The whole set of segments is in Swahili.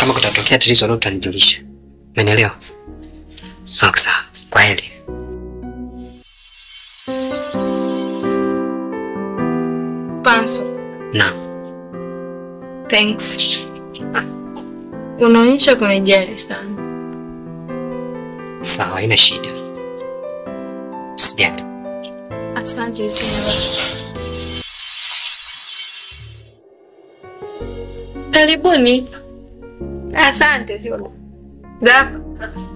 Kama kutatokea tatizo lolote utanijulisha. Umenielewa? Okay, sawa. Kwaheri. Panso. Naam. Thanks. Unaonyesha kunijali sana. Sawa, haina shida. Usijali. Asante tena. Karibuni. Asante Juma. Zapa.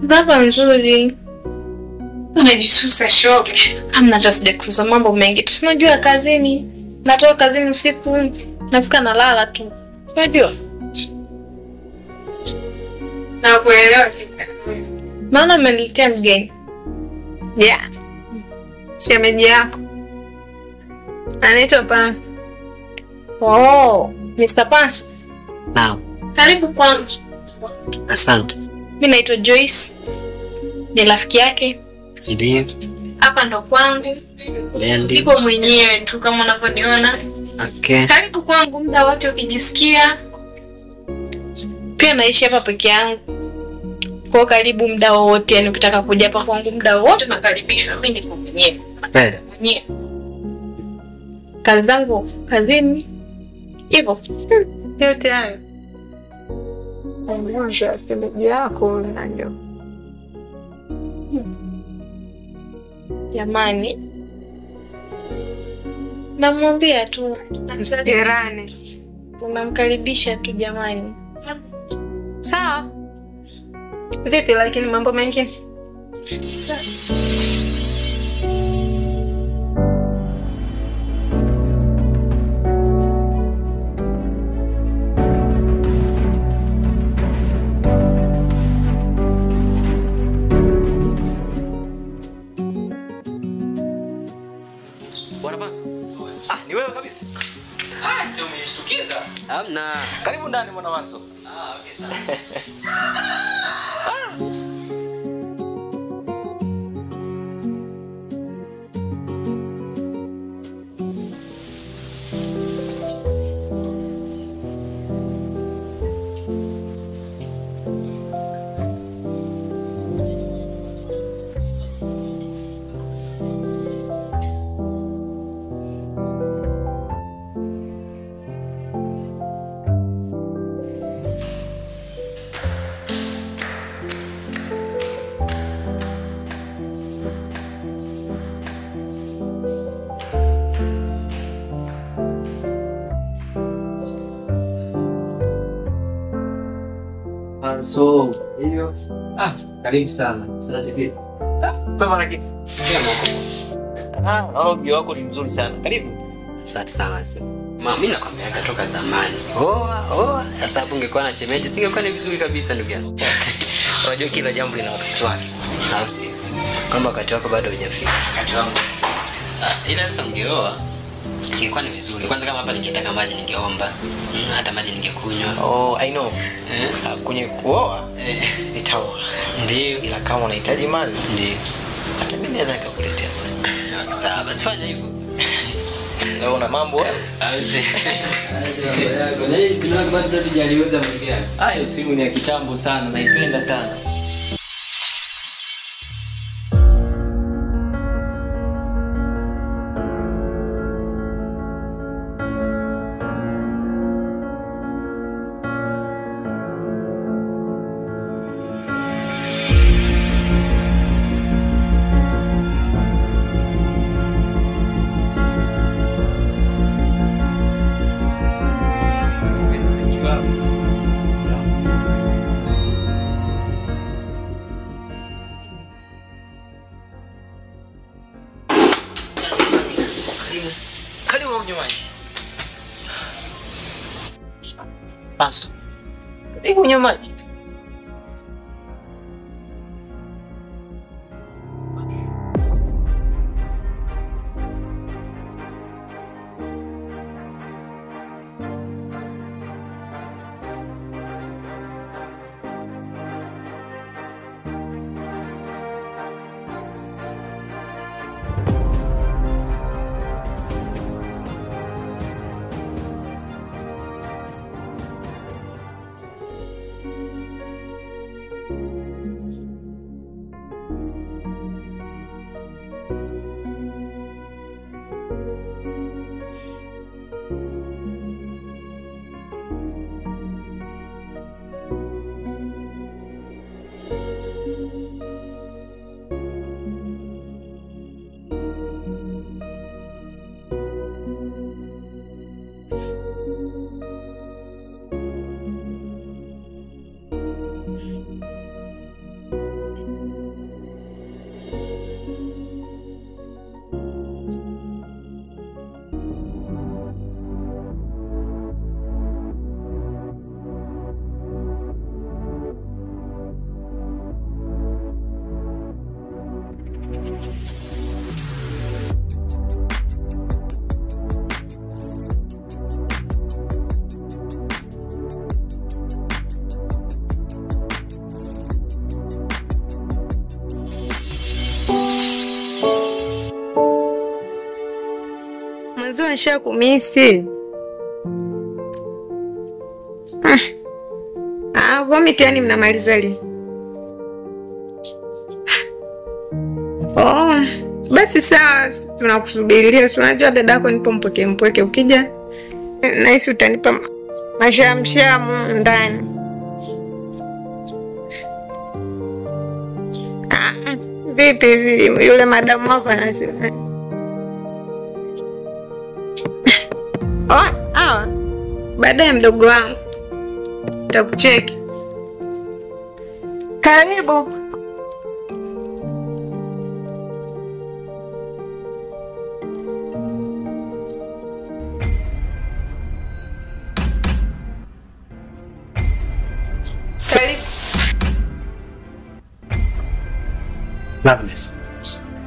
Zapa nzuri. Unajisusa shoga. Hamna hata sijakususa, mambo mengi. Tunajua kazini. Natoka kazini usiku, nafika nalala tu. Unajua? Na kuelewa. Naona umeniletea mgeni. Yeah. Shemeji yako. Anaitwa Panso. Oh, Mr. Panso. Naam. Karibu kwangu. Asante. Mimi naitwa Joyce. Ni rafiki yake. Ndiyo. Hapa ndo kwangu. Ndiyo. Nipo mwenyewe tu kama unavyoniona. Okay. Karibu kwangu muda wote ukijisikia. Pia naishi hapa peke yangu. Kwa karibu muda wote, yani ukitaka kuja hapa kwangu muda wote unakaribishwa. Mimi niko mwenyewe. Mwenyewe. Kazi zangu kazini. Hivyo. Yote hayo. Mwanzo ya shemeji yako unajua. Jamani. Namwambia tu msikerane. Tunamkaribisha tu jamani. Sawa. Vipi lakini mambo mengine? Sawa. Bwana Panso. Ah, ni wewe kabisa. Ah, sio umenishtukiza. Hamna. Karibu ndani Bwana Panso. Ah, okay sawa. Ah. So, hiyo. Ah, karibu sana. Ah, kama na kitu. Ah, naona ujio wako ni mzuri sana. Karibu. Asante sana. Ma, mimi nakwambia toka zamani. Oa, oa. Sasa hapo ungekuwa na shemeji, singekuwa ni vizuri kabisa ndugu yangu. Unajua kila jambo lina wakati wake. Au sio? Kama wakati wako bado hujafika. Wakati wangu. Ah, ila sasa ungeoa ingekuwa ni vizuri. Kwanza kama hapa ningetaka maji ningeomba. Hata maji ningekunywa. Oh, I know. Kwenye kuoa nitaoa. Ndio. Ila kama unahitaji maji, ndio. Hata mimi naweza nikakuletea maji. Sawa, basi fanya hivyo. Leo una mambo wewe? Hayo simu ni ya kitambo sana, naipenda sana. Panso. Karibu kunywa maji. Mbona nishakumisi? Ah, kwa mitihani mnamaliza lini? Oh, basi sawa, tunakusubiria. Si unajua dadako nipo mpweke mpweke, ukija nahisi utanipa mashamshamu ndani. Ah, vipi yule madamu wako anasema? Oh, ah, baadaye mdogo wangu nitakucheki. Karibu. Karibu. Loveness.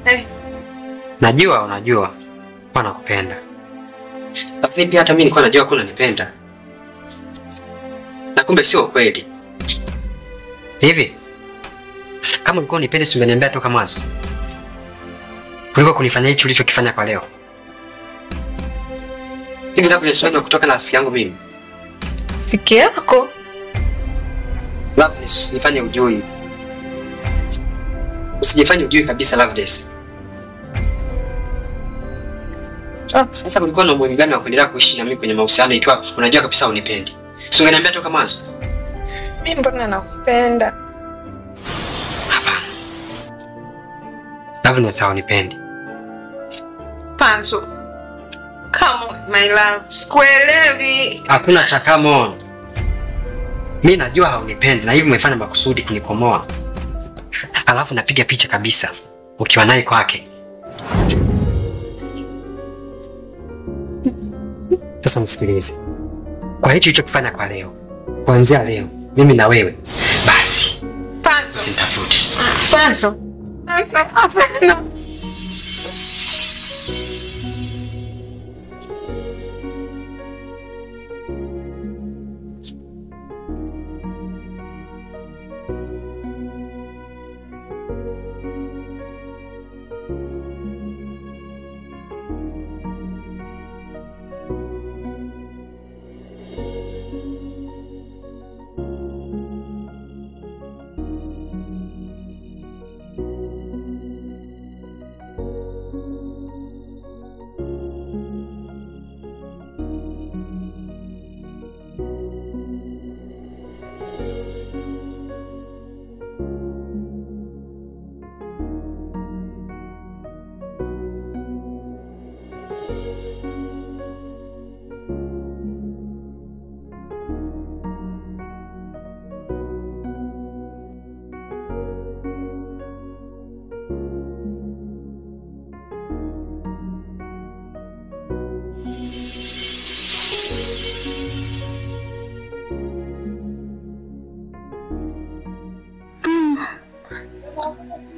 Hey. Najua unajua kwa nakupenda. Lakini pia hata mimi nilikuwa najua kuna nipenda. Na kumbe sio kweli. Hivi kama ulikuwa unipende si ungeniambia toka mwanzo. Kuliko kunifanya hicho ulichokifanya kwa leo. Hivi Loveness, wewe kutoka na rafiki yangu mimi. Rafiki yako? Loveness, usijifanye ujui. Usijifanye ujui kabisa Loveness. Sasa kulikuwa na umuhimu gani wa kuendelea kuishi na mimi kwenye mahusiano ikiwa unajua kabisa unipendi? Si ungeniambia toka mwanzo? Mimi mbona nakupenda? Hapana. Loveness, haunipendi. Panzo. Come on, my love. Sikuelewi. Hakuna cha come on. Mimi najua haunipendi na hivi umefanya makusudi kunikomoa. Alafu napiga picha kabisa ukiwa naye kwake. Sasa nisikilize. Kwa hicho ulichokifanya kwa leo, kuanzia leo mimi na wewe basi. Panzo. Usinitafute. Panzo. Panzo, hapana.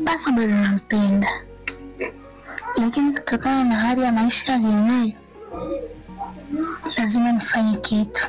Basi bado nampenda, lakini kutokana na hali ya maisha aliyonayo lazima nifanye kitu.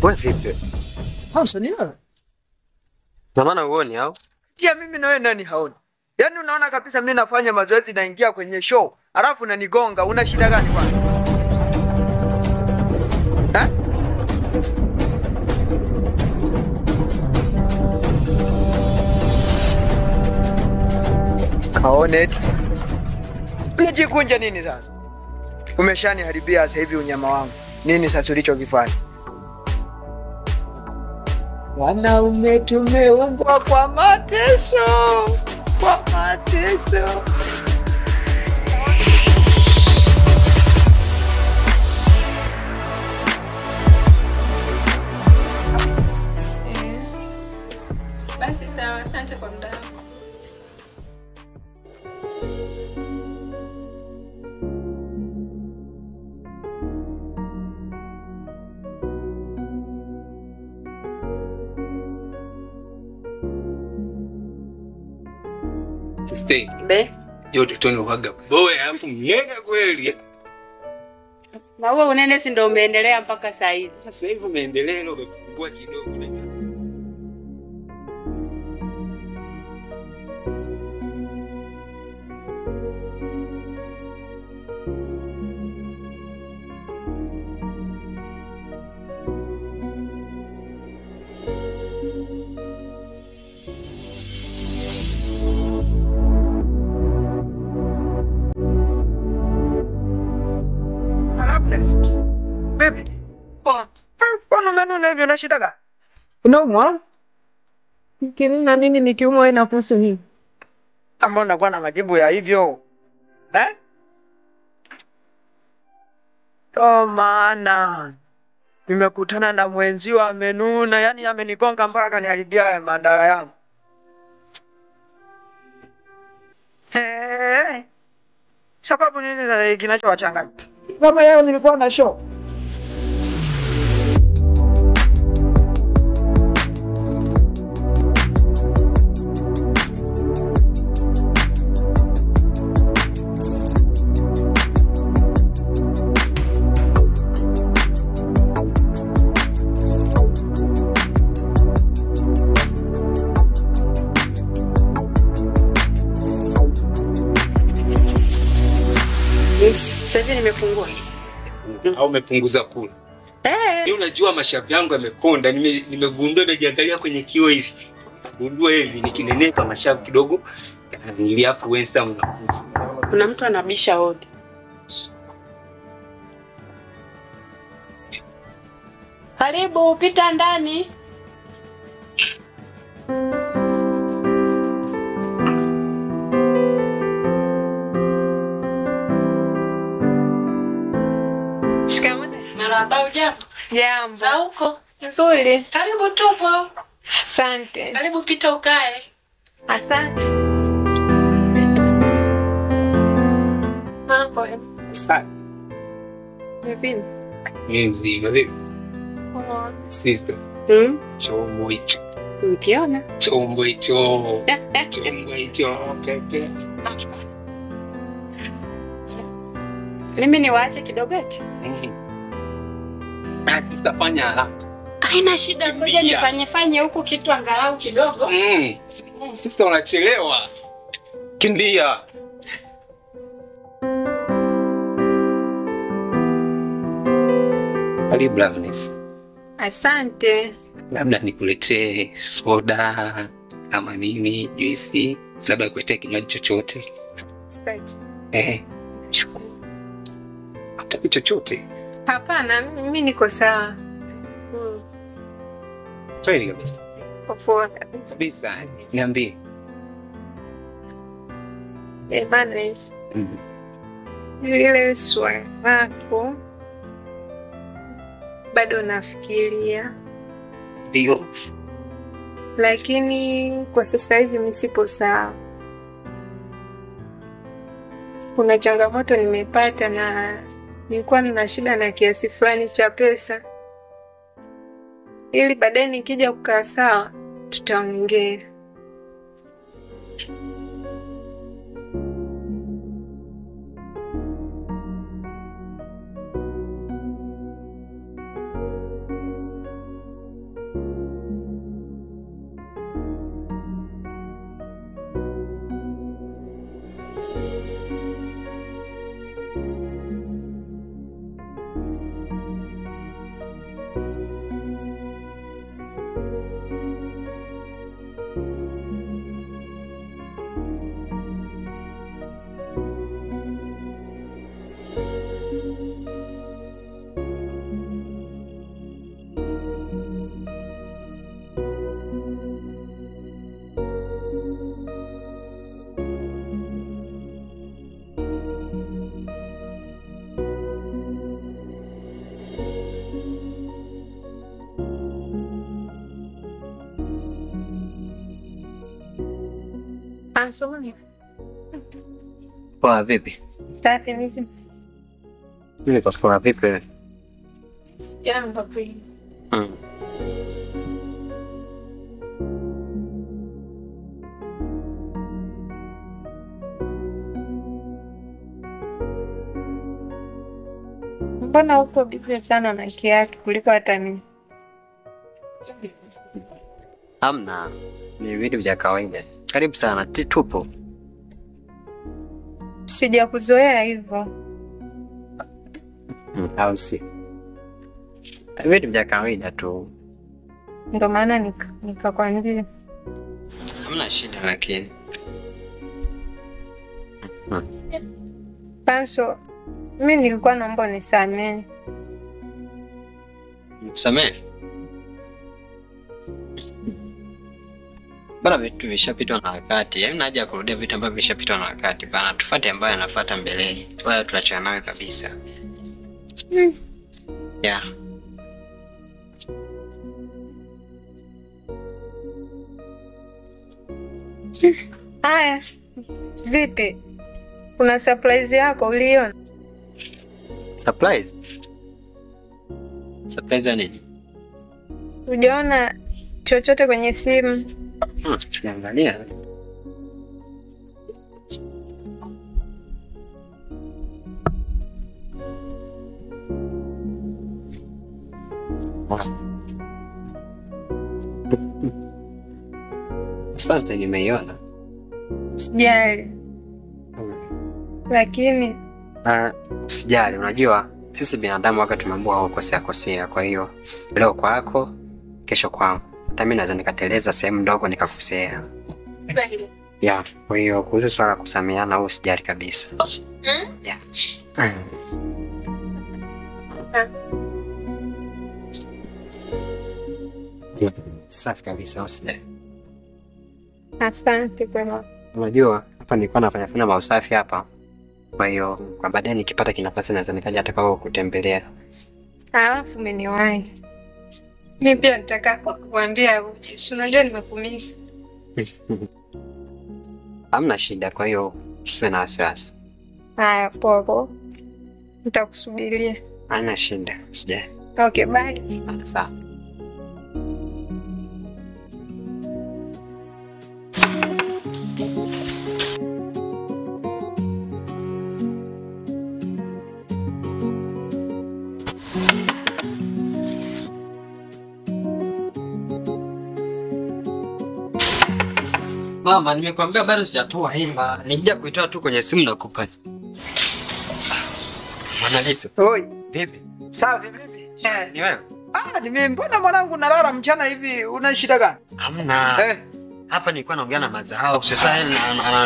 Wewe vipi? Hasa ni wewe? Na maana uone au? Tia mimi na wewe nani haoni? Yaani unaona kabisa mimi nafanya mazoezi naingia kwenye show, alafu unanigonga, una shida gani kwanza? Eh? Kaone eti. Unajikunja nini sasa? Umeshaniharibia sasa hivi unyama wangu. Nini sasa ulichokifanya? Wanaume tumeumbwa kwa mateso. Kwa mateso. Basi sawa, asante kwa muda wako. Stay. Be. Yo utotoni waga boy alafu mnene kweli. Na wewe unene si ndio umeendelea mpaka sasa hivi. Sasa hivi umeendelea leo umepungua kidogo unajua. Shida unaumwa? Na mimi nikiumwa wewe inakuhusu nini? Mbona unakuwa na majibu ya hivyo? Eh? Oh maana nimekutana na mwenzio amenuna, yani amenigonga mpaka akaniharibia madawa yangu. Eh. Sababu nini kinachowachanganya? Kama leo nilikuwa na show. Sasa hivi nimepungua. Au umepunguza kula? Eh. Ni unajua mashavu yangu yamekonda, nimegundua nimejiangalia kwenye kioo hivi. Gundua hivi nikinenepa mashavu kidogo, niliafu wensa unakuja. Kuna mtu anabisha hodi. Karibu, pita ndani. Marahaba, hujambo? Jambo. Za huko? Nzuri. Karibu tupo. Asante. Karibu pita ukae. Asante. Mambo. Asante. Mzima. Mimi mzima vipi? Sister. Chombo hicho. Ukiona? Chombo hicho. Chombo hicho pepe. Mimi niwaache kidogo eti? Sister, fanya haraka. Haina shida, ngoja nifanye fanye huku kitu angalau kidogo. Sister, unachelewa. Kimbia. Karibu Loveness. Asante. Labda nikuletee soda ama nini, juisi, labda nikuletee kinywaji chochote. Sitaki. Shukuru. Hataki chochote. Hapana, mimi niko sawa. Kweli kabisa. Poa kabisa. Kabisa. Niambie. Emmanuel. Ile swali lako bado nafikiria. Ndio. Lakini kwa sasa hivi mimi sipo sawa. Kuna changamoto nimepata na nilikuwa nina shida na kiasi fulani cha pesa. Ili baadaye nikija kukaa sawa tutaongea. Ansoni. Poa vipi? Safi mzima. Mimi niko poa vipi wewe? Yangu kweli. Mbona uko bibi sana na kiatu kuliko hata mimi? Hamna, ni vitu vya kawaida. Karibu sana, tupo. Sijakuzoea hivyo. Au si. Vitu vya kawaida tu. Ndio maana nikakwambia. Hamna shida lakini. Panso, mimi nilikuwa naomba unisamehe. Nikusamehe? Bana vitu vishapitwa na wakati. Yaani haja ya kurudia vitu ambavyo vishapitwa na wakati. Bana tufuate ambayo yanafuata mbeleni. Wala tuachana nayo kabisa. Yeah. Aya, vipi? Kuna surprise yako uliona? Surprise? Surprise ya nini? Hujaona chochote kwenye simu? Sijaangalia. Asante, nimeiona. Usijali. Lakini usijali, unajua sisi binadamu wakati tumeambiwa kukosea kosea, kwa hiyo leo kwako, kesho kwangu. Hata mimi naweza nikateleza sehemu ndogo nikakosea. Yeah, kwa hiyo kuhusu swala kusameheana au usijali kabisa. Yeah. Safi kabisa, usijali. Asante kwa. Unajua hapa nilikuwa nafanya mausafi hapa. Kwa hiyo kwa baadaye nikipata kinafasi naweza nikaja hata kwako kutembelea. Alafu umeniwahi. Mimi pia nitaka kukuambia uje. Si unajua nimekumisi. Hamna shida, kwa hiyo usiwe na wasiwasi. Haya, poa poa. Nitakusubiria. Hamna shida, usijali. Okay, bye. Sawa. Mama, nimekuambia bado sijatoa hela. Nikija kuitoa tu kwenye simu nakupa. Mwana Lisa. Oi, vipi? Safi vipi? Ni wewe? Ah, ni mimi. Mbona mwanangu unalala mchana hivi? Una shida gani? Hamna. Hapa nilikuwa naongea na Mazao. Sasa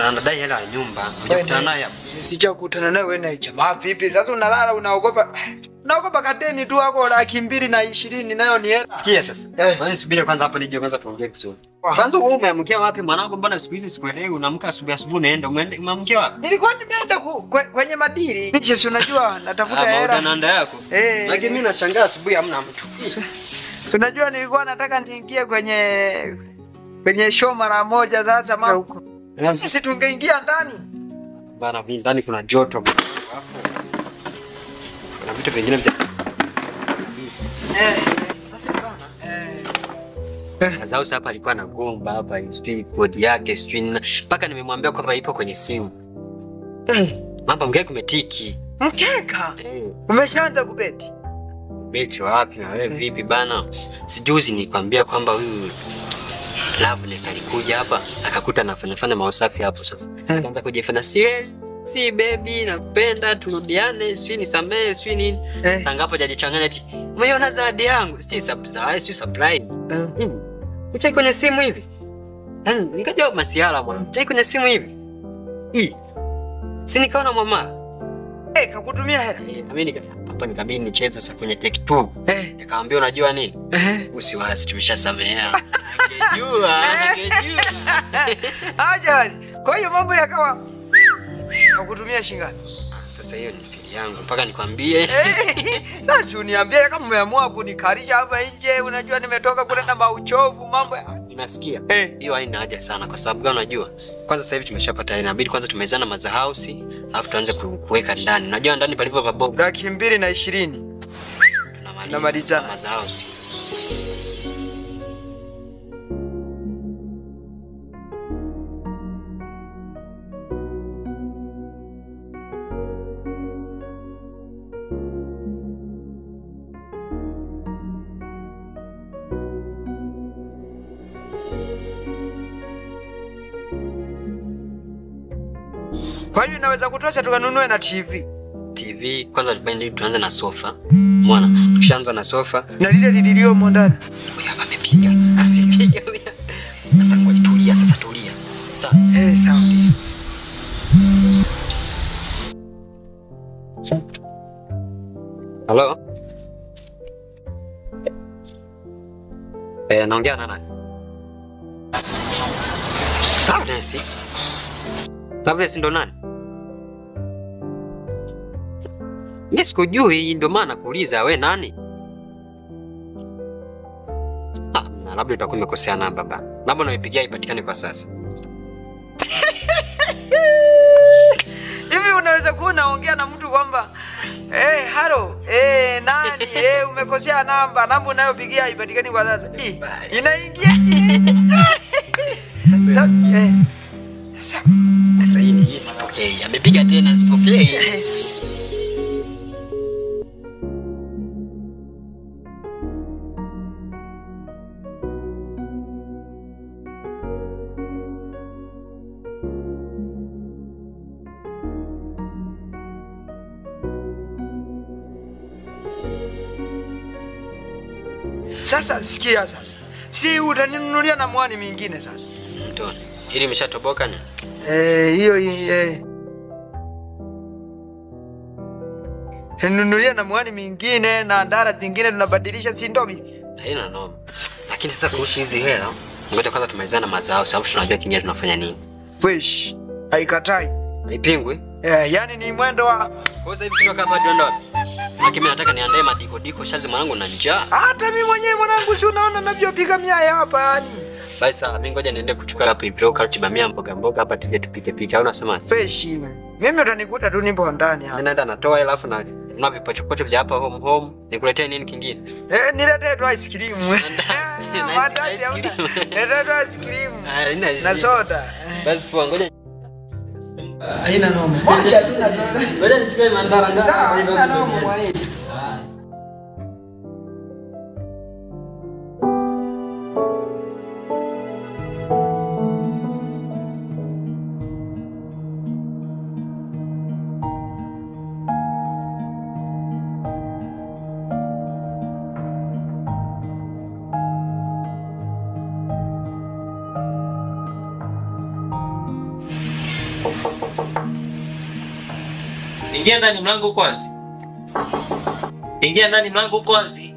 anadai hela ya nyumba. Hujakutana naye hapo? Sijakutana naye wewe na jamaa vipi? Sasa unalala unaogopa. Unaogopa kadeni tu wako 220,000 nayo ni hela. Sikia sasa. Wewe subiri kwanza hapo nije kwanza tuongee vizuri. Kwanza wewe umeamkia wapi mwanangu? Mbona siku hizi sikuelewi, unaamka asubuhi asubuhi unaenda. Umeamkia wapi? Nilikuwa nimeenda kwenye madili. Mimi si unajua natafuta hela. Maana yako. Lakini mimi nashangaa asubuhi hamna mtu. Unajua nilikuwa nataka niingie kwenye show mara moja sasa mama huko. Sisi tungeingia ndani. Bana mimi ndani kuna joto. Alafu kuna vitu vingine vya kabisa. Sasa bana. Mazao hapa alikuwa anagomba hapa sijui bodi yake sijui mpaka nimemwambia kwamba ipo kwenye simu. Mambo mkeka kumetiki. Mkeka? Umeshaanza kubeti? Beti wapi na wewe vipi bana? Sijuzi nilikwambia kwamba huyu Loveness alikuja hapa akakuta anafanya mausafi hapo sasa. Akaanza kujifanya si baby nakupenda turudiane si nisamee si nini. Sasa ngapo hajajichanganya eti umeiona zawadi yangu si surprise si surprise. Uchai kwenye simu hivi. Yaani nikaja masiala mwana. Uchai kwenye simu hivi. Si nikaona mama. Kakutumia hela. Mimi hapa nikabidi nicheze sasa kwenye take 2. Nikamwambia unajua nini? Usiwasi tumeshasamehea. Angejua, angejua. Acha. Kwa hiyo mambo yakawa kakutumia shilingi ngapi? Sasa hiyo ni siri yangu mpaka nikwambie. Sasa uniambie kama umeamua kunikarisha hapa nje, unajua nimetoka kule na mauchovu mambo. Unasikia? Hiyo haina haja sana kwa sababu gani unajua? Kwanza sasa hivi tumeshapata, inabidi kwanza tumezana maza house, alafu tuanze kuweka ndani. Unajua ndani palipo pabovu. 220,000. Tunamaliza maza house. Kwa hiyo inaweza kutosha tukanunue na TV. TV kwanza tuanze na sofa. Mwana, tukishaanza na sofa na lile lililiomo ndani. Huyu hapa amepiga. Amepiga huyu. Sasa ngoja tulia sasa tulia. Sawa. Sawa. Hello. Naongea na nani? Loveness. Loveness ndo nani? Mimi sikujui, ndio maana nakuuliza we nani? Na labda utakuwa umekosea namba baba. Namba unaipigia ipatikane kwa sasa. Hivi unaweza kuwa unaongea na mtu kwamba halo, nani, umekosea namba, namba unayopigia haipatikani kwa sasa. Inaingia. Sasa sasa hii ni sipokei. Amepiga tena sipokei. Sasa sikia sasa. Si utaninunulia na mwani mingine sasa. Mtoni. Ili imeshatoboka ni? Hiyo Ninunulia na mwani mingine na ndara zingine tunabadilisha, si ndio bibi? Haina noma. Lakini sasa kuhusu hizi hela, ngoja kwanza tumalizane na mazao, sababu tunajua kingine tunafanya nini. Fresh. Haikatai. Haipingwi. Yani ni mwendo wa kwa sasa hivi kutoka hapa tunaenda wapi? Lakini mimi nataka niandae madiko diko shazi mwanangu na njaa. Hata mimi mwenyewe mwanangu si unaona ninavyopika miaya hapa yani. Basi sawa, mimi ngoja niende kuchukua hapa pilipili, karoti, bamia, mboga mboga hapa tuje tupike pike. Au unasema? Fresh. Mimi utanikuta tu nipo ndani hapa. Mimi naenda natoa hela alafu na vipochopocho vya hapa home home. Nikuletee nini kingine? Niletee tu ice cream. Mandazi hauna. Niletee tu ice cream. Na soda. Basi poa, ngoja. Haina noma. Moja tu na soda. Ngoja nichukue mandara ndani. Sawa, haina noma mwanetu. Ingia ndani mlango uko wazi. Ingia ndani mlango uko wazi.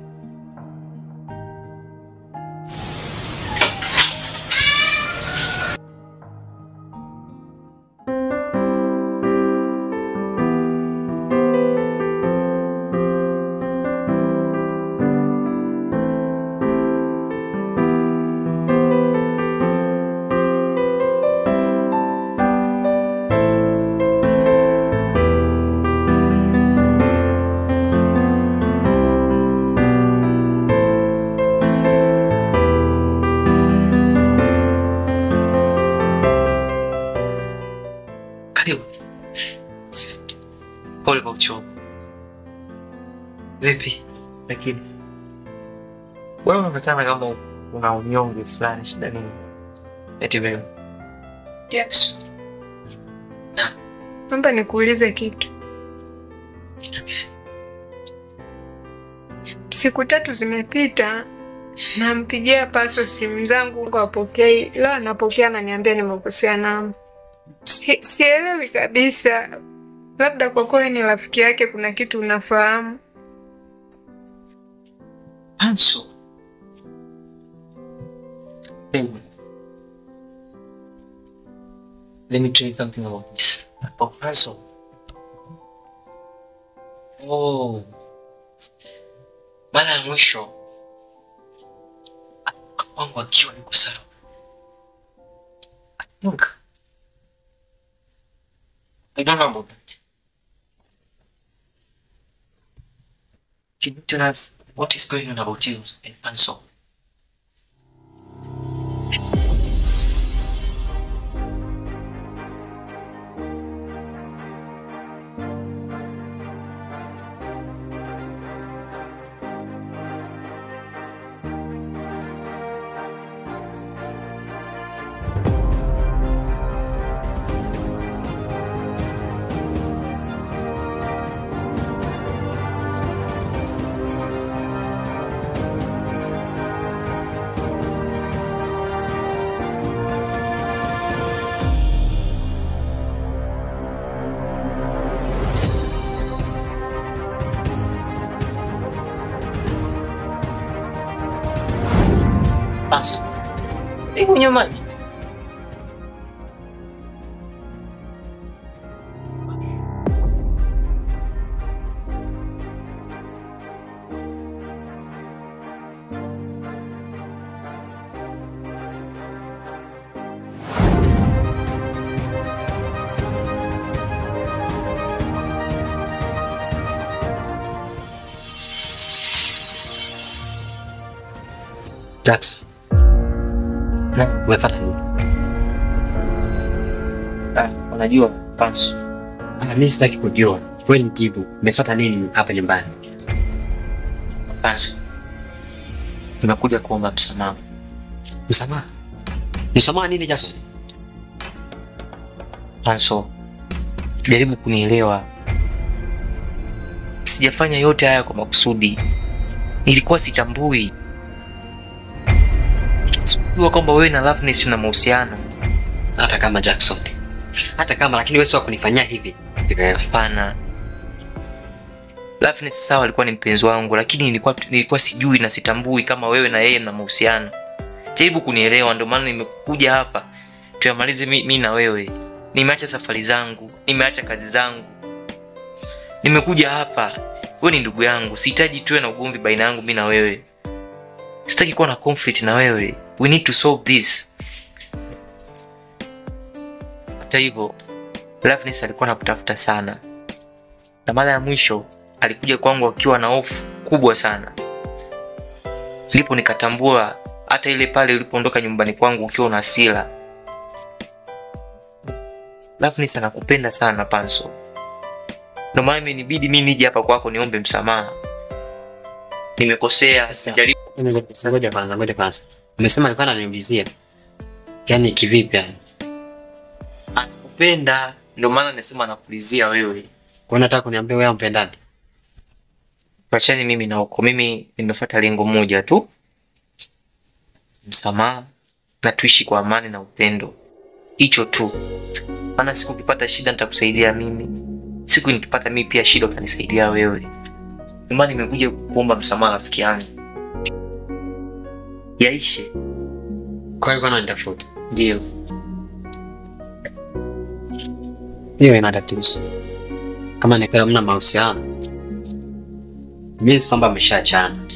Pole kwa uchovu. Vipi? Lakini wewe unaonekana kama una unyonge fulani, shida nini? Eti wewe. Yes. Na. Naomba nikuulize kitu. Kitu gani? Siku 3 zimepita nampigia Paso simu zangu hapokei. Leo anapokea ananiambia nimekosea namba. Sielewi kabisa. Labda kwa kuwa ni rafiki yake kuna kitu unafahamu. Paso. Baby. Let me tell you something about this. About Paso. Oh. Mara ya mwisho kwangu akiwa yuko sawa. Look. I don't know about that. Can you tell us what is going on about you and Panso? Kunywa maji. Jackson. Umefuata nini? Unajua Panso. Mimi sitaki kujua. Wewe nijibu. Umefuata nini hapa nyumbani? Panso. Nimekuja kuomba msamaha. Msamaha? Msamaha nini Jackson? Panso, jaribu kunielewa. Sijafanya yote haya kwa makusudi. Nilikuwa sitambui. Sikujua kwamba wewe na Loveness mna mahusiano. Hata kama Jackson. Hata kama, lakini wewe sio kunifanyia hivi. Hapana. Loveness sawa alikuwa ni mpenzi wangu, lakini nilikuwa sijui na sitambui kama wewe na yeye mna mahusiano. Jaribu kunielewa, ndio maana nimekuja hapa. Tuyamalize mimi na wewe. Nimeacha safari zangu, nimeacha kazi zangu. Nimekuja hapa. Wewe ni ndugu yangu, sihitaji tuwe na ugomvi baina yangu mimi na wewe. Sitaki kuwa na conflict na wewe. We need to solve this. Hata hivyo, Loveness alikuwa anakutafuta sana. Na mara ya mwisho alikuja kwangu akiwa na hofu kubwa sana. Ndipo nikatambua hata ile pale ulipoondoka nyumbani kwangu ukiwa una hasira. Loveness anakupenda sana Panso. Ndio maana imenibidi mimi nije hapa kwako niombe msamaha. Nimekosea, sijaribu. Ngoja kwanza, ngoja kwanza. Umesema alikuwa ananiulizia. Yaani kivipi yani? Anakupenda, ndio maana nasema anakulizia wewe. Kwa nini unataka kuniambia wewe umpendani? Tuachane mimi na huko. Mimi nimefuata lengo moja tu. Msamaha na tuishi kwa amani na upendo. Hicho tu. Maana siku ukipata shida nitakusaidia mimi. Siku nikipata mimi pia shida utanisaidia wewe. Ndio maana nimekuja kuomba msamaha rafiki yangu. Yaishe. Kwa hiyo kuna nitafuta. Ndio. Hiyo ina tatizo. Kama ni kama mna mahusiano. Means kwamba mmeshaachana.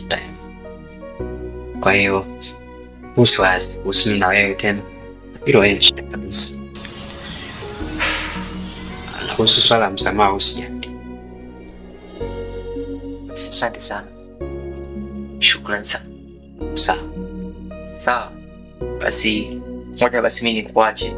Kwa hiyo usiwazi, usimi na wewe tena. Hilo haina shida kabisa. Na kuhusu swala la msamaha usijali. Asante sana. Shukrani sana. Sawa. Sawa. Basi ngoja basi mimi nikuache.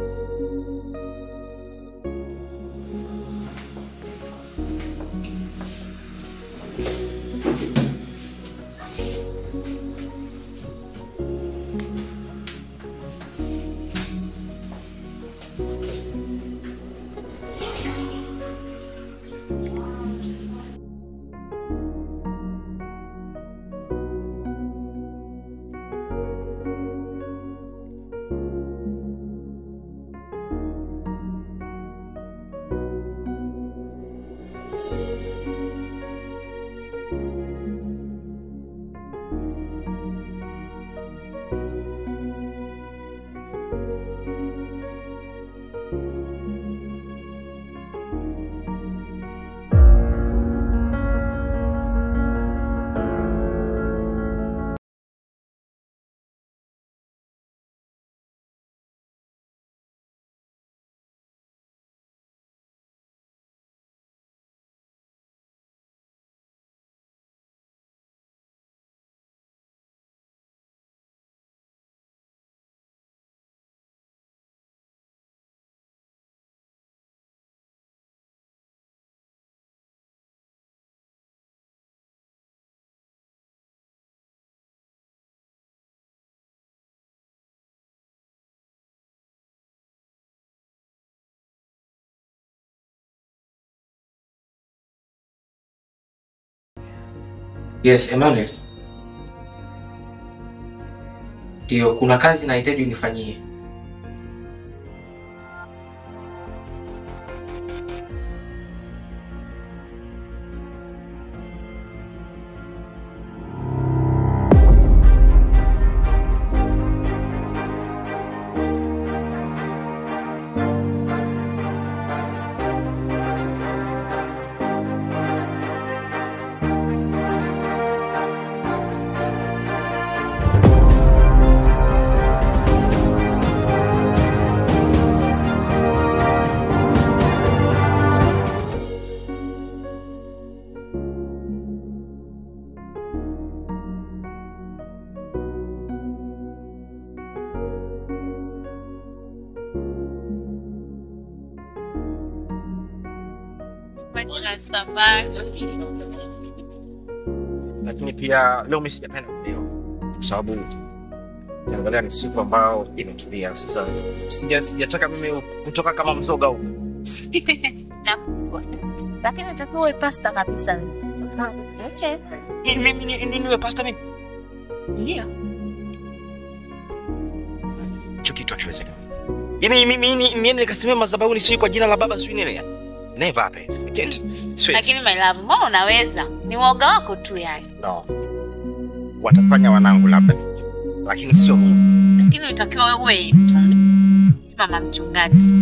Yes, Emmanuel. Ndio, kuna kazi nahitaji unifanyie. Lakini pia leo mimi sijapenda kulewa kwa sababu ukiangalia ni siku ambayo imetulia. Sasa sijataka mimi kutoka kama mzoga huko. Lakini natakiwa uwe pasta kabisa. Okay. Mimi niwe pasta mimi? Ndio. Hicho kitu hakiwezekani. Yaani mimi niende nikasimame madhabahuni sio kwa jina la baba sio nini? Never happen. I can't. Lakini my love, mbona unaweza? Ni uoga wako tu yani. No. Watafanya wanangu labda, lakini sio mimi. Lakini utakiwa wewe mama mchungaji.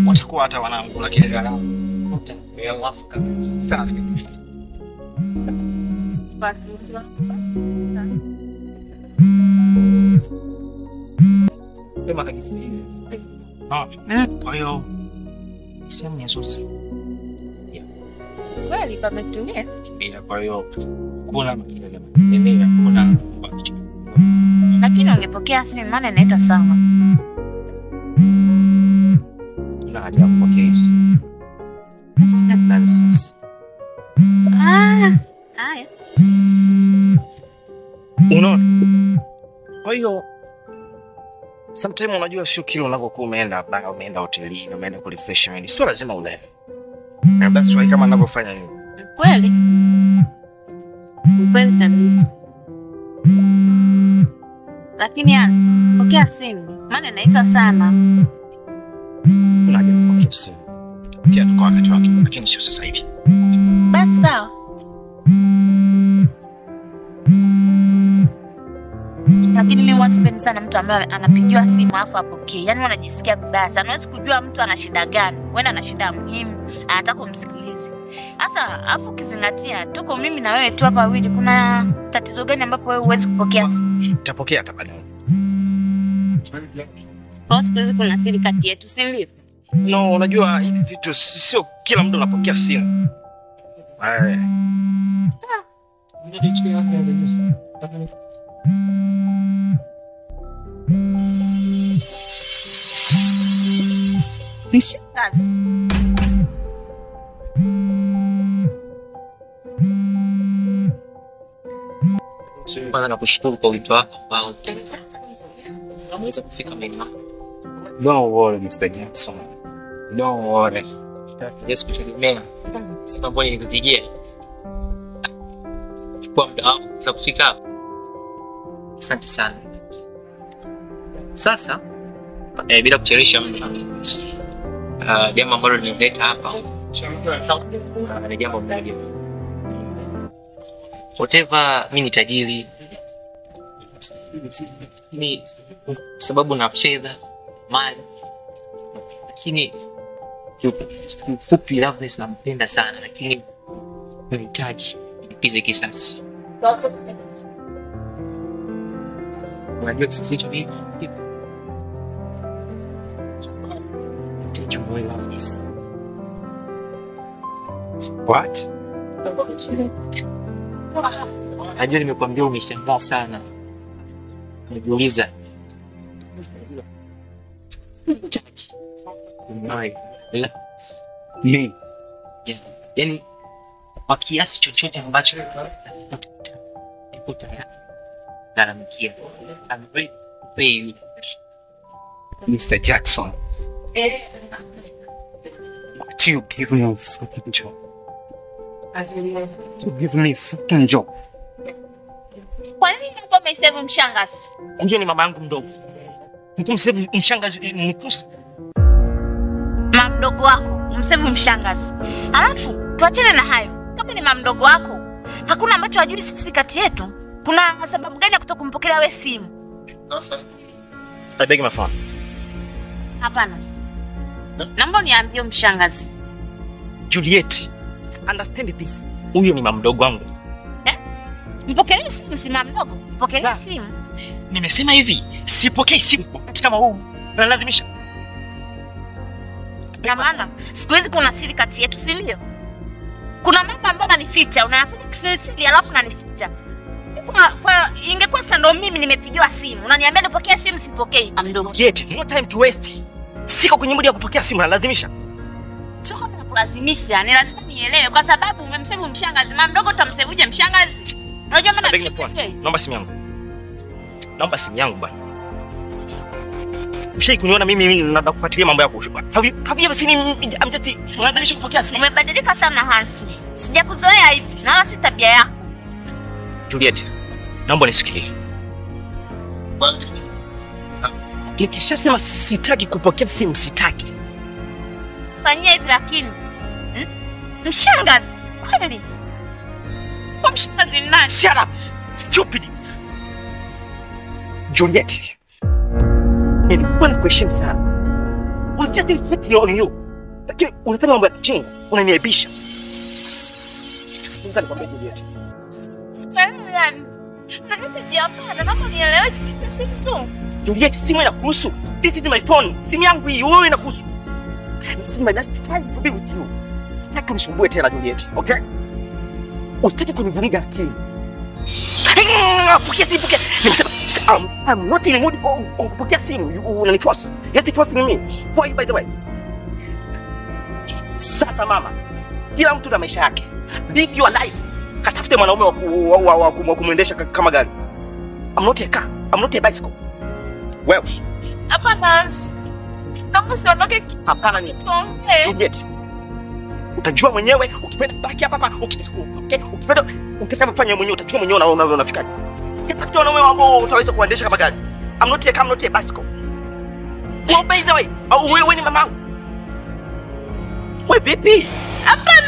Watakuwa hata wanangu lakini wanangu. Sema kabisa. Kwa hiyo sehemu ni nzuri sana. Kweli pametulia. Kwa hiyo kuna makelele makelele, hakuna. Lakini ungepokea simu maana inaita sana. Kuna haja ya kupokea simu. Nonsense. Haya. Unaona? Kwa hiyo sometimes unajua sio kile unavyokuwa umeenda baa, umeenda hotelini, umeenda ku refreshment, sio lazima ulewe. And that's why kama ninavyofanya nini. Kweli? Kweli kabisa. Lakini pokea simu, maana inaita sana. Kuna haja kupokea simu. Pokea tu kwa wakati wake, lakini sio sasa hivi. Basi sawa. Lakini mimi huwa sipendi sana mtu ambaye anapigiwa simu afu apokee. Yaani wanajisikia vibaya sana. Huwezi kujua mtu ana shida gani. Wewe ana shida muhimu, anataka umsikilize. Sasa afu ukizingatia tuko mimi na wewe tu hapa wawili, kuna tatizo gani ambapo wewe huwezi kupokea simu? Nitapokea hata baadaye. Kwa siku hizi kuna siri kati yetu, si ndio? No, unajua hivi vitu sio kila mtu anapokea simu. Eh. Kazi. Kwanza nakushukuru kwa wito wako ambao unaweza kufika mbele. Don't worry Mr. Jackson. Don't worry. Yes, kutegemea. Sema mbona nikupigie. Chukua muda wako kuweza kufika hapa. Asante sana. Sasa bila kuchelewesha muda, jambo ambalo nimeleta hapa ni jambo moja. Whatever, mimi ni tajiri, lakini sababu na fedha, mali, lakini kiufupi Loveness nampenda sana, lakini nahitaji nilipize kisasi. Unajua kisasi hicho ni kipi? Did you really love this? What? Najua nimekuambia umeshangaa sana. Najiuliza. Me. Yeah. Yaani kwa kiasi chochote ambacho nipo tayari gharamikia. I'm ready to pay you. Mr. Jackson. Why do you give me a fucking job? You give me fucking job. Kwa nini unakuwa umesave mshangazi? Unajua ni mama yangu mdogo. Nikumsave mshangazi ni kosa. Mama mdogo wako, umsave mshangazi. Alafu tuachane na hayo. Kama ni mama mdogo wako, hakuna ambacho hajui sisi kati yetu. Kuna sababu gani ya kutokumpokelea wewe simu? Sasa I beg my phone. Hapana. Naomba niambie mshangazi. Juliet, understand this. Huyo ni mama mdogo wangu. Eh? Mpokelee simu, si mama mdogo. Mpokelee simu. Nimesema hivi, sipokei simu wakati kama huu. Unalazimisha. Na maana siku hizi kuna siri kati yetu, si ndio? Kuna mambo ambayo unanificha, unayafanya kisiri alafu unanificha. Kwa ingekuwa sasa ndo mimi nimepigiwa simu, unaniambia nipokee simu, sipokei. Mdogo. Juliet, no time to waste. Siko kwenye muda wa kupokea simu, unalazimisha. Sio kama nakulazimisha, ni lazima nielewe kwa sababu umemsave mshangazi. Mama mdogo utamsevuje mshangazi? Unajua maana naomba simu yangu. Naomba simu yangu bwana. Ushai kuniona mimi nataka kufuatilia mambo yako. Have you ever seen me? I'm just unalazimisha kupokea simu. Umebadilika sana Hansi. Sijakuzoea hivi na wala si tabia yako. Juliet, naomba nisikilize. Nikishasema sitaki kupokea simu, sitaki. Fanyia hivi lakini. Mshangazi kweli? Kwa mshangazi nani? Shut up. Stupid. Juliet, nilikuwa nakuheshimu sana. Was just respecting on you. Lakini unafanya mambo ya kijinga, unaniaibisha. Sikiliza nikwambie Juliet. Sikuelewi yani. Unanichojiambia naomba nieleweshe kisa simu tu. Juliet, simu inakuhusu. This is my phone. Simu yangu hii, wewe inakuhusu. This is my last time to be with you. Sitaki unisumbue tena Juliet, okay? Usitaki kunivuruga akili. Pokea simu, pokea. Nimesema I'm not in the mood kupokea simu. Unanitrust. Yes, trust me. For you by the way. Sasa mama, kila mtu na maisha yake. Live your life. Katafute mwanaume wa kumuendesha kama gari. I'm not a car. I'm not a bicycle. Well. Hapana. Kama usiondoke. Hapana ni. Juliet. Utajua mwenyewe ukipenda baki hapa hapa, ukipenda utakavyofanya mwenyewe utajua mwenyewe na unafikaje. Tafuta wanaume ambao utaweza kuendesha kama gari. I'm not a car, I'm not a bicycle. Well, by the way, au wewe ni mamangu. Wewe vipi? Hapana.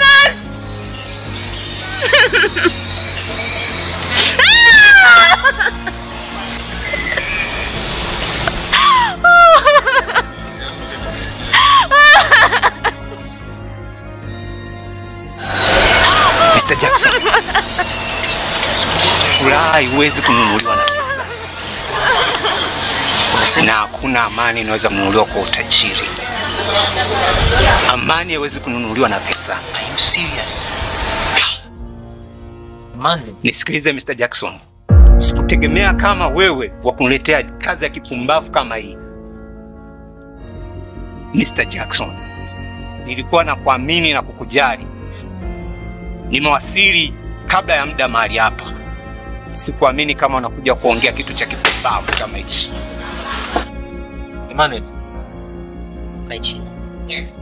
Mr. Jackson, furaha haiwezi kununuliwa na pesa. Na hakuna amani inaweza kununuliwa kwa utajiri. Amani haiwezi kununuliwa na pesa. Are you serious? Man, nisikilize Mr. Jackson. Sikutegemea kama wewe wa kuniletea kazi ya kipumbavu kama hii. Mr. Jackson, nilikuwa na kuamini na kukujali. Nimewasili kabla ya muda mahali hapa. Sikuamini kama unakuja kuongea kitu cha kipumbavu kama hichi. Emmanuel, kaa chini. Yes.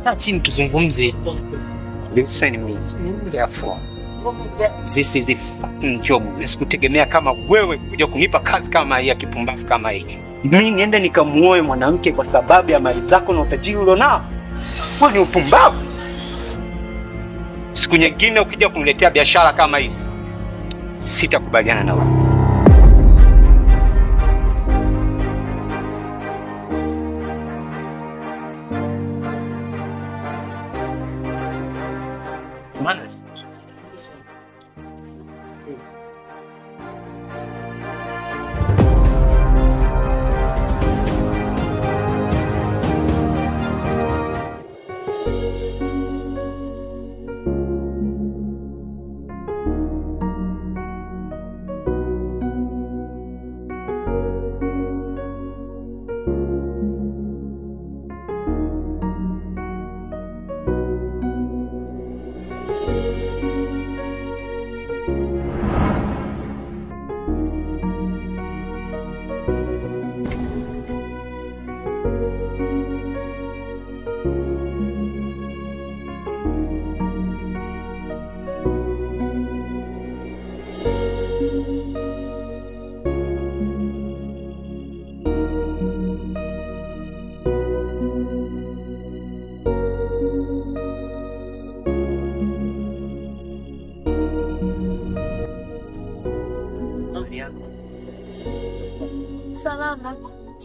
Kaa chini tuzungumze. Listen me. Therefore, this is a fucking job. Sikutegemea kama wewe kuja kunipa kazi kama hii ya kipumbavu kama hii. Mimi niende nikamuoe mwanamke kwa sababu ya mali zako na utajiri ulionao? Wewe ni upumbavu. Siku nyingine ukija kuniletea biashara kama hizi, sitakubaliana na wewe. Emmanuel.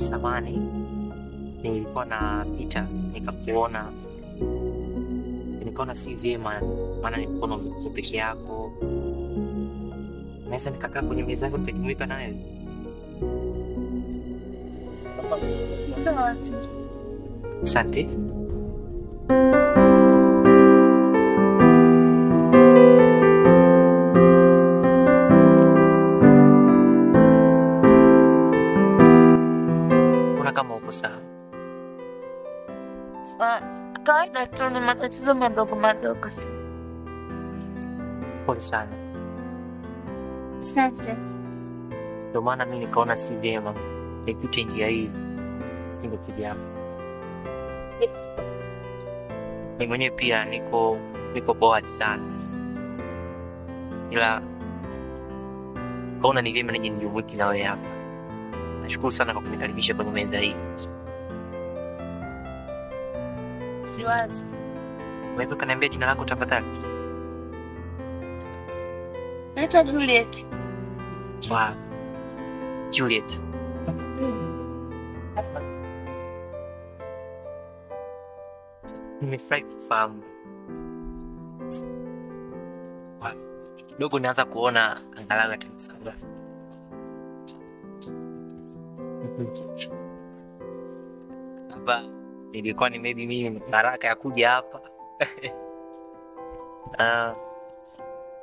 Samani, nilikuwa napita nikakuona, nikaona si vyema, maana nilikuwa uko peke yako. Naweza nikakaa kwenye meza yako tukajumuika na wewe? Sawa. Asante. Mbona kama uko sawa? Kawaida tu ni matatizo madogo madogo. Pole sana. Asante. Ndio maana mimi nikaona si vyema nipite njia hii, singekuja hapa. Mimi mwenyewe pia niko bored sana, ila kaona ni vyema nije nijumuike na wewe hapa. Nashukuru sana kwa kunikaribisha kwenye meza hii. Siwazi. Unaweza ukaniambia jina lako tafadhali? Naitwa Juliet. Wow. Juliet. Nimefurahi kufahamu. Kidogo naanza kuona angalau hata msaada. Hapa nilikuwa ni maybe mimi baraka ya kuja hapa.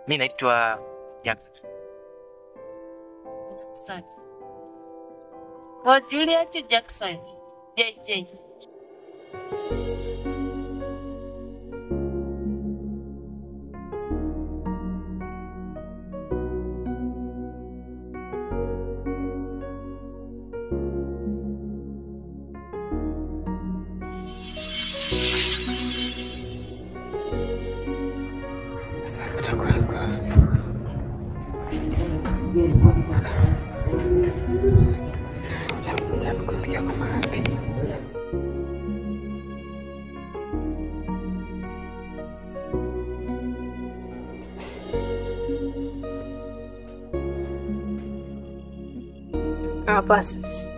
Mimi naitwa Jackson. Jackson. Kwa Juliet Jackson. JJ. Hapa sasa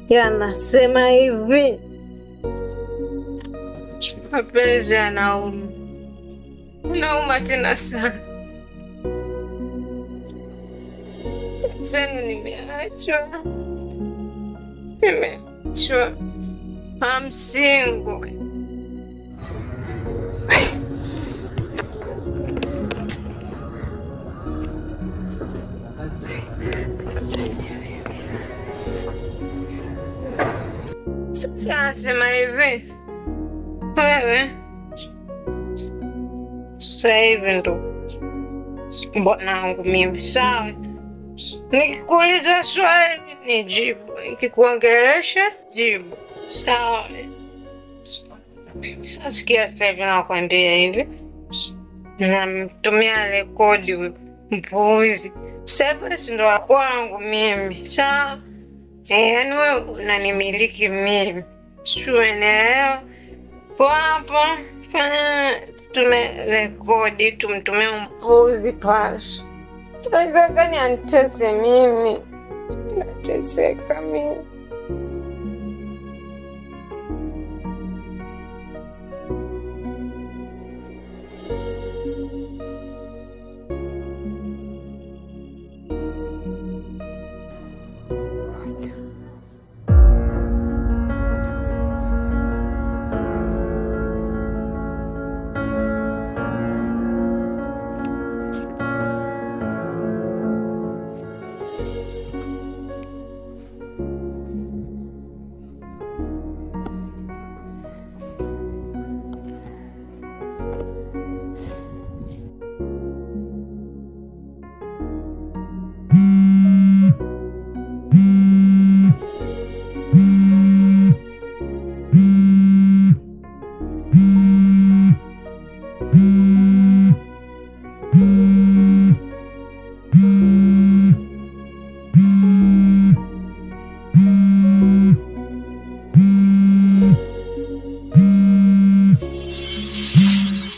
yanasema hivi, mapenzi yanauma, unauma tena sana. Zenu nimeachwa, nimeachwa, I'm single. Sasa nasema hivi, wewe sasa hivi ndo bwanangu mimi, sawa? Nikikuuliza swali nijibu, nikikuongelesha jibu, sawa? Sasa sikia, sasa hivi nakwambia hivi, namtumia rekodi mpuuzi. Sasa si ndo wa kwangu mimi, sawa? Yaani wewe unanimiliki mimi, sio? Unaelewa? Hapo tutume rekodi, tumtumie mpuuzi pale. Sasa gani anitese mimi? Nateseka mimi.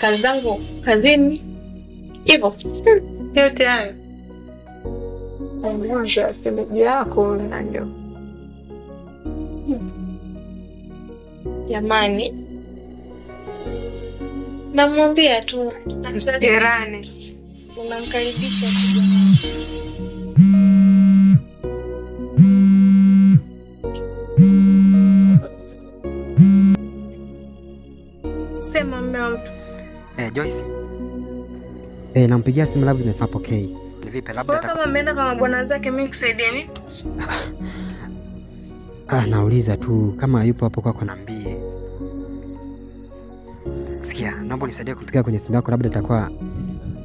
Kazi zangu kazini hivyo yote hayo mwanzo ya shemeji yako na ndio Jamani. Namwambia tu msikerane. Unamkaribisha tu jamani. Sema mume wa mtu. Joyce. Nampigia simu Loveness hapokei. Ni vipi labda kama ameenda kama bwana zake mimi kusaidia nini? Nauliza tu kama yupo hapo kwako niambie. Sikia, naomba unisaidie kumpigia kwenye simu yako, labda atakuwa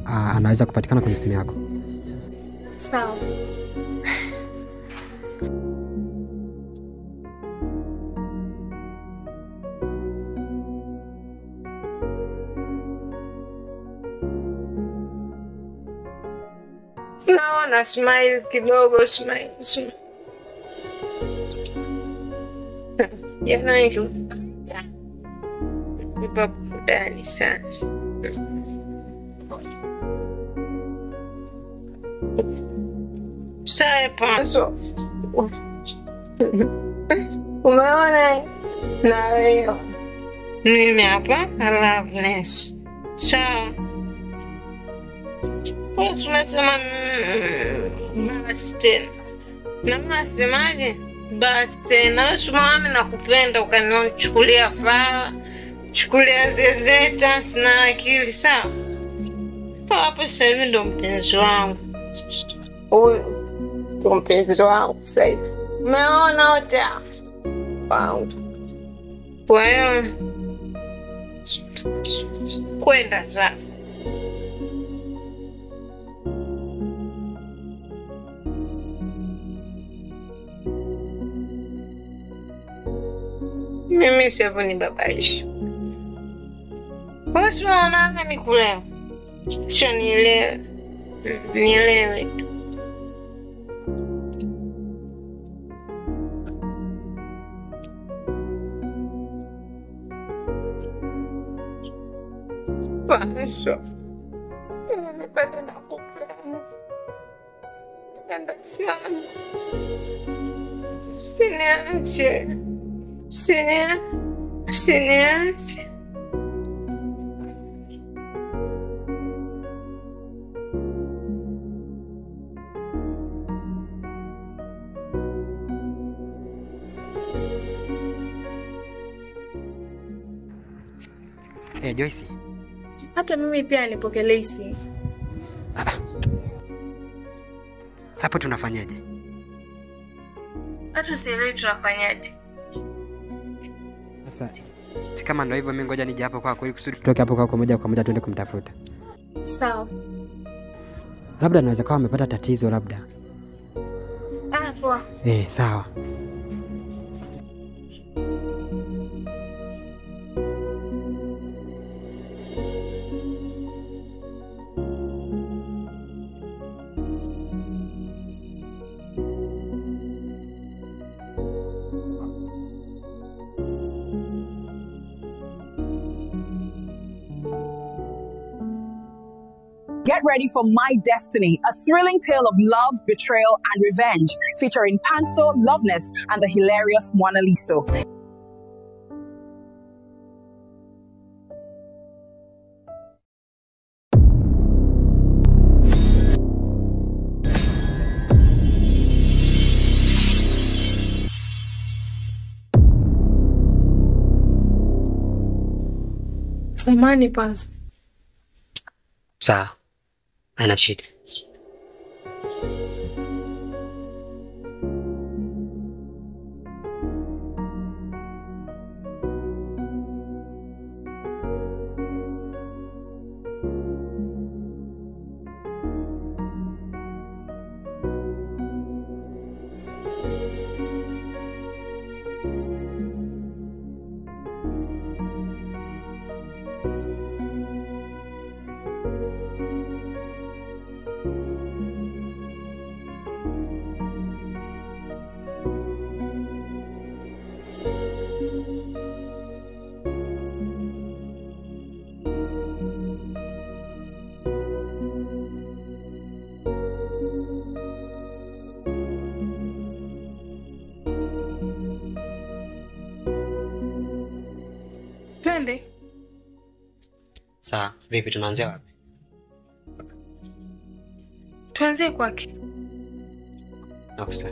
anaweza kupatikana kwenye simu yako. Sawa. Naona smile kidogo, smile, smile. Jamani, nipa burudani sana. Sawa Paso. Umeona na leo mimi hapa Loveness. Sawa. Umesema basi tena. Na mnasemaje? Basi tena, usimame na kupenda ukanichukulia faa, chukulia zezeta, sina akili sawa. Kwa hapo sasa hivi ndo mpenzi wangu. Huyu ndo mpenzi wangu sasa hivi. Umeona wote wangu. Kwa hiyo kwenda sasa. Mimi sivyo ni babaishi. Wewe unaona mimi kulewa. Sio nielewe. Nielewe tu. Paso. Mimi bado nakupenda. Napenda sana. Usiniache. Usiniache. Joyce. Hata mimi pia nipokelee simu. Hapo tunafanyaje? Hata sielewi tunafanyaje. Sasa kama ndio hivyo mimi ngoja nije hapo kwako ili kusudi tutoke hapo kwako moja kwa moja tuende kumtafuta. Sawa. Labda anaweza kuwa amepata tatizo labda. Poa. Sawa. Get ready for My Destiny, a thrilling tale of love, betrayal, and revenge, featuring Panso, Loveness, and the hilarious Mona Lisa. Samahani Panso. Sawa. Haina shida. Twende. Sawa, vipi tunaanzia wapi? Tuanzie kwake. Okay.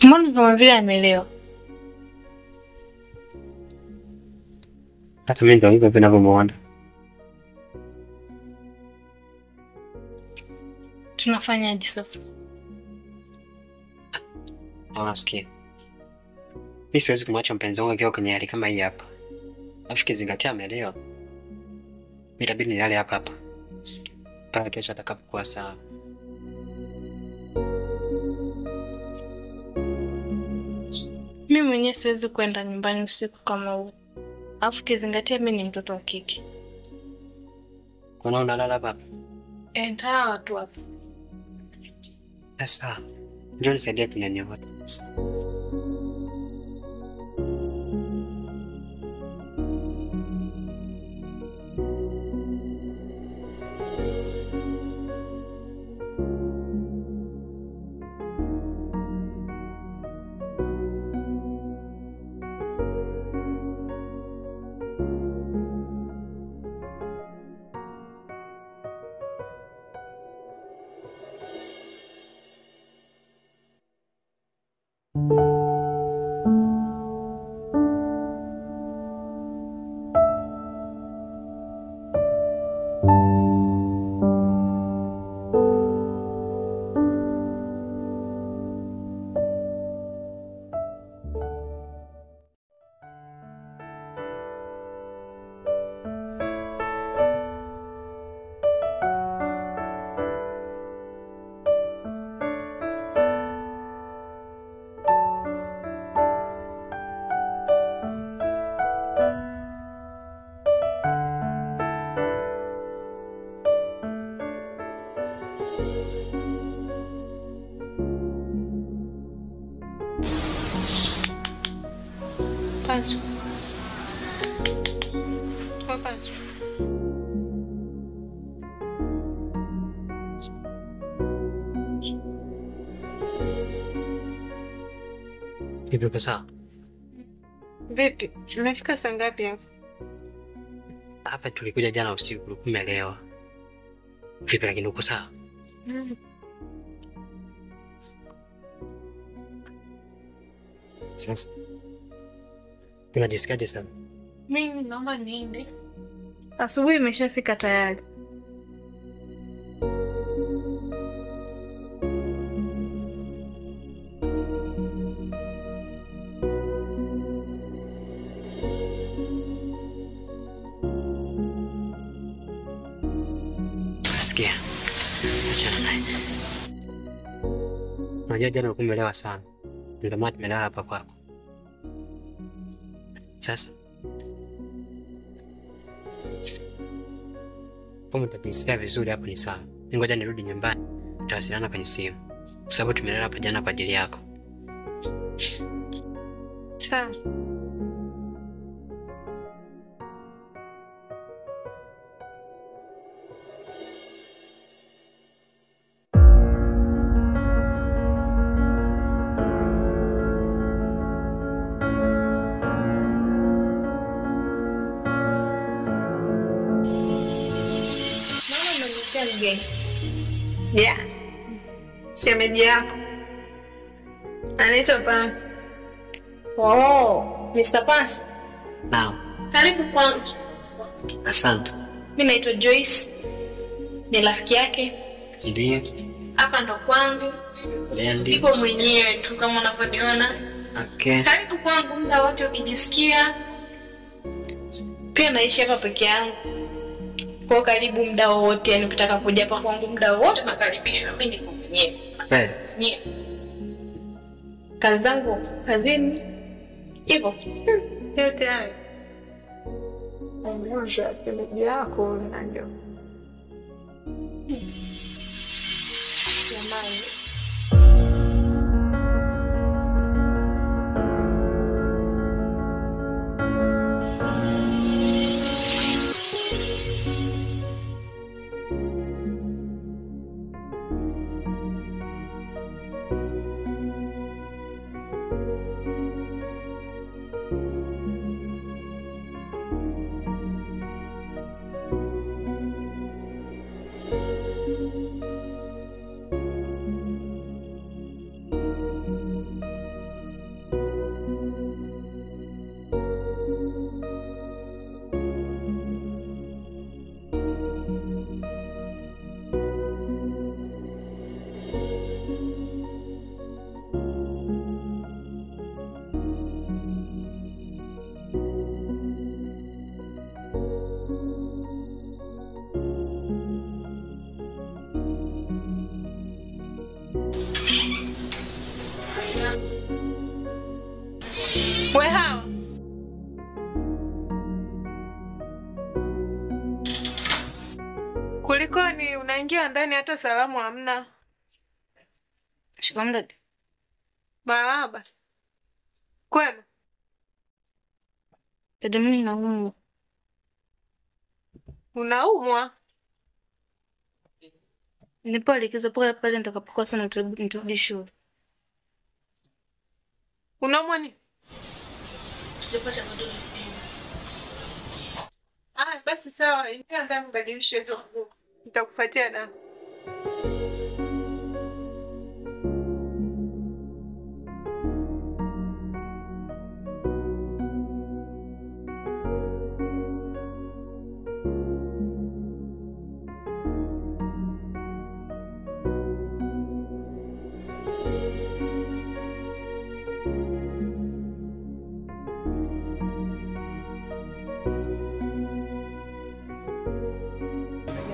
Mbona kama vile amelewa? Hata mimi ndio hivyo vinavyomuona. Tunafanyaje sasa? Unasikia? Mimi siwezi kumwacha mpenzi wangu akiwa kwenye hali kama hii hapa. Alafu kizingatia amelewa. Mimi itabidi nilale hapa hapa mpaka kesho atakapokuwa sawa. Mimi mwenyewe siwezi kwenda nyumbani usiku kama huu. Alafu kizingatia mimi ni mtoto wa kike. Kwa nini unalala hapa? Nitalala tu hapa. Sasa, njoo nisaidie kunyanyua. Pansu. Kwa Pansu. Vipi uko sawa? Vipi? Umefika saa ngapi hapa? Hapa tulikuja jana usiku, ulikuwa umelewa. Vipi lakini uko sawa? Sasa unajisikiaje sasa? Mimi naomba niende. Asubuhi imeshafika tayari. Sikia. Achana naye. Unajua jana ulikuwa umelewa sana. Ndio maana tumelala hapa kwako. Sasa kama utajisikia vizuri hapo ni sawa. Ngoja nirudi nyumbani, tutawasiliana kwenye simu. Kwa sababu tumelala hapa jana kwa ajili yako. Sawa. Yeah. Shemeji yako anaitwa Pansu. Oh, Mr. Pansu. Naam. Karibu kwangu. Asante. Mimi naitwa Joyce. Ni rafiki yake. Ndiyo. Hapa ndo kwangu. Ndiyo. Nipo mwenyewe tu kama unavyoniona. Okay. Karibu kwangu muda wote ukijisikia. Pia naishi hapa peke yangu. Kwa karibu muda wowote, yani ukitaka kuja hapa kwangu muda wowote nakaribishwa. Mimi niko mwenyewe. Kweli. Kazi zangu kazini hivyo. Yote hayo. Umeanza shemeji yako na ndio. Jamani. We hawa. Kulikoni unaingia ndani hata salamu hamna? Shikamoo dada. Marahaba. Kwema? Dada, mimi naumwa. Unaumwa? Nipo likizo pale pale nitakapokuwa sana nitarudi shule. Unaumwa nini? Sijapata bado vipimo. Ah, basi sawa, ingia ndani ubadilishe hizo nguo. Nitakufuatia dawa.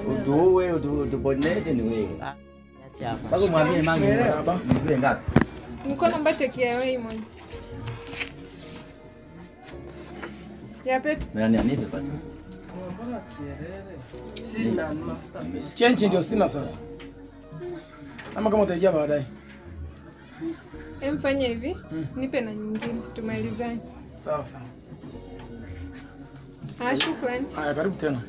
Utuue, utupoteze ni wewe. Bado mwambie mangi ni ngapi? Niko naomba take away moja. Ya Pepsi. Nani anipe basi? Mbona kielele? Sina mafuta. Change ndio sina sasa. Ama kama utaijia baadaye. Emfanye hivi, nipe na nyingine tumalizane. Sawa sawa. Ah, shukrani. Haya, karibu tena.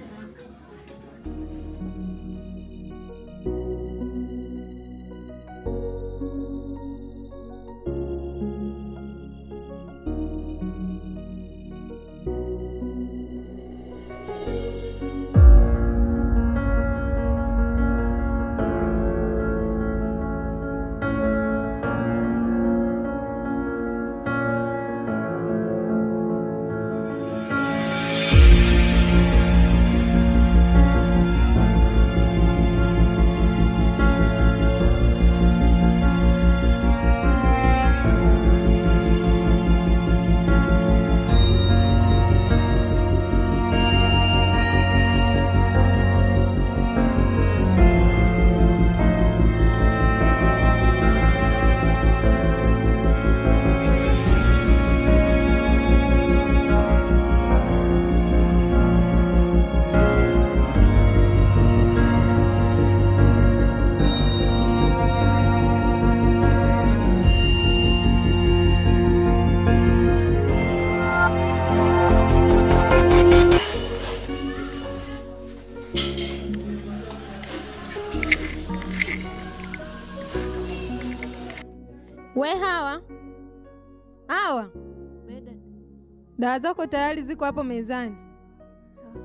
We hawa. Hawa. Dawa zako tayari ziko hapo mezani. Sawa.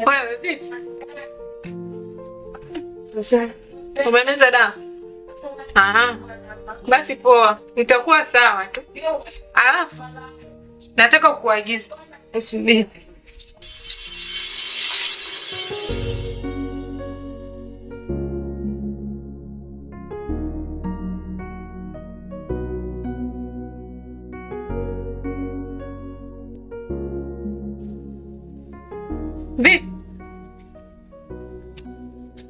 Wewe vipi? Umemeza dawa? Aha. Basi poa, nitakuwa sawa tu. Alafu nataka kukuagiza. Usubiri. Vipi?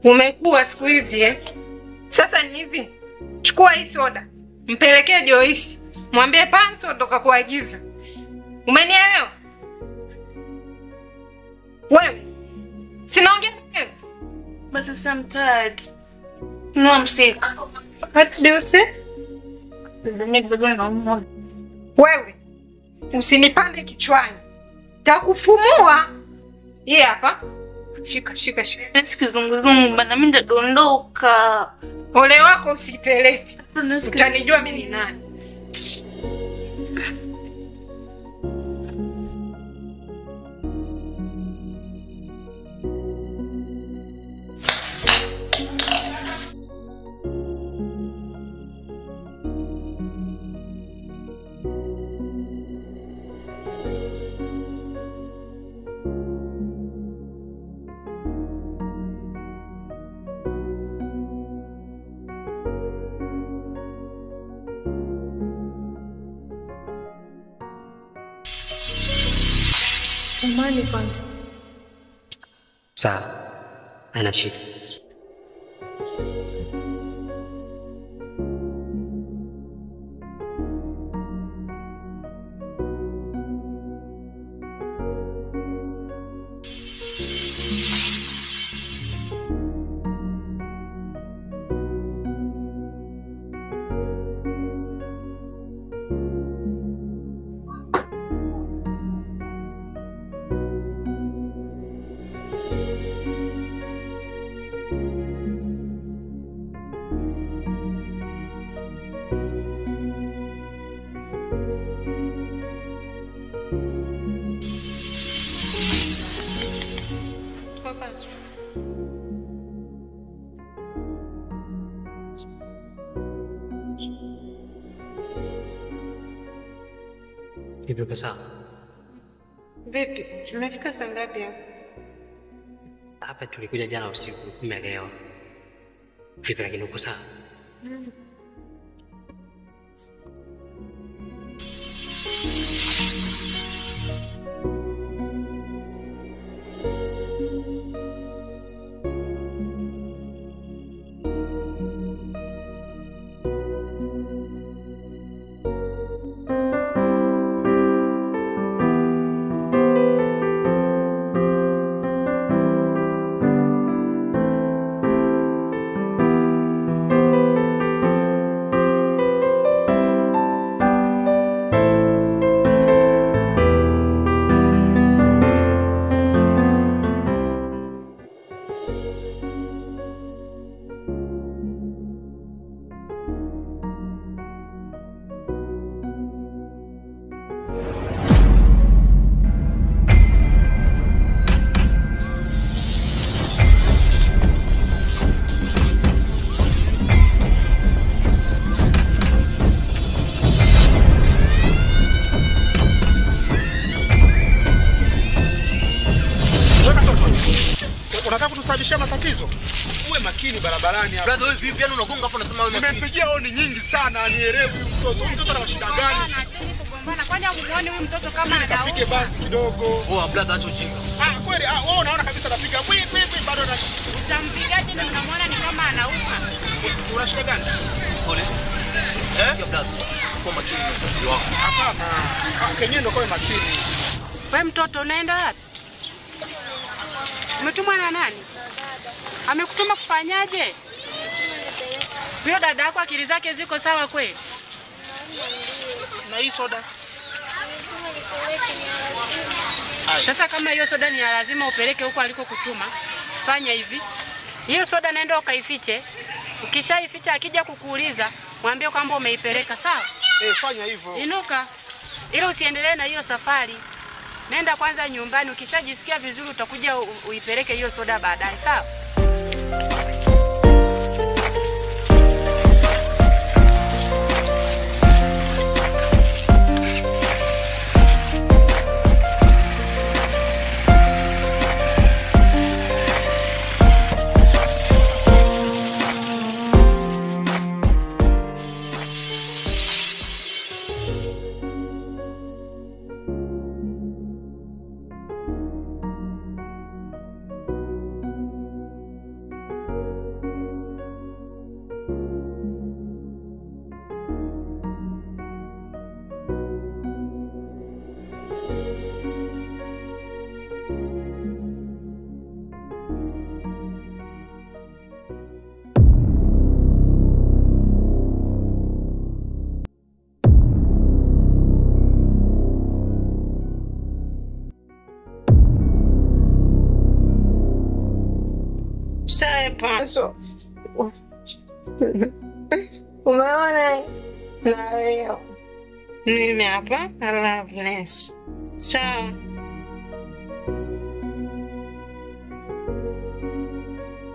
Umekuwa siku hizi eh? Sasa ni hivi. Chukua hii soda, mpelekee Joyce. Mwambie Panso ndo kakuagiza. Umenielewa? Wewe. Sinaongea tena. But I'm tired. No, I'm sick. What do you say? Wewe. Usinipande kichwani. Takufumua. Hii hapa. Shika, shika, shika. Sikizunguzungu bana, mimi ndadondoka. Ole wako usipeleke. Utanijua mimi ni nani. Samahani kwanza. Sawa. Haina shida. Vipi uko sawa? Vipi? Tumefika saa ngapi hapa? Hapa tulikuja jana usiku, umeelewa. Vipi lakini uko sawa? Unataka kutusababishia matatizo? Uwe makini barabarani hapa. Brother, wewe vipi yani unagonga afu unasema wewe makini? Nimempigia honi nyingi sana, anielewi huyu mtoto. Huyu mtoto ana mashida gani? Acheni kugombana. Kwani humuoni huyu mtoto kama anauma? Kapige basi kidogo. Oh, brother acha ujinga. Ah, kweli ah, wewe unaona kabisa anapiga. Kwi kwi kwi bado na. Utampigaje na unamwona ni kama anauma? Una shida gani? Pole. Eh? Brother, kwa makini na usafiri wako. Hapana. Ah, kenyewe ndio kwa makini. Wewe mtoto unaenda wapi? Umetumwa na nani? Amekutuma kufanyaje? Huyo dada yako akili zake ziko sawa kweli? Na hii soda? Sasa kama hiyo soda ni lazima upeleke huko alikokutuma, fanya hivi. Hiyo soda naenda ukaifiche. Ukishaificha akija kukuuliza, mwambie kwamba umeipeleka, sawa? Eh, fanya hivyo. Inuka. Ila usiendelee na hiyo safari. Nenda kwanza nyumbani, ukishajisikia vizuri utakuja uipeleke hiyo soda baadaye, sawa? Paso. Umeona na leo mimi hapa na Loveness. Sawa.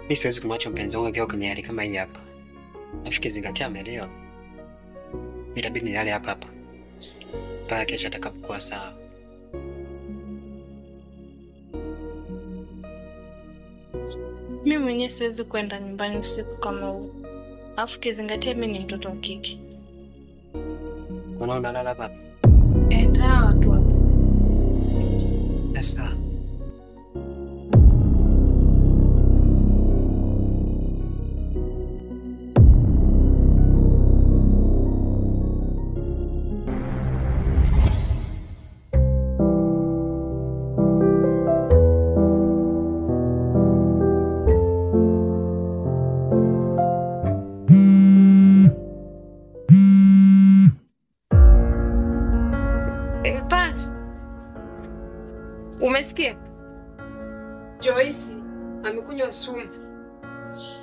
Mimi siwezi kumwacha mpenzi wangu akiwa kwenye hali kama hii hapa. Nafikiri zingatia ameleo. Itabidi nilale hapa hapa mpaka kesho atakapokuwa sawa. Mimi mwenyewe siwezi kwenda nyumbani usiku kama huu. Alafu kizingatia mimi ni mtoto wa kike. Kuna unalala hapa? Taa watu hapa. Sasa Umesikia? Joyce amekunywa sumu.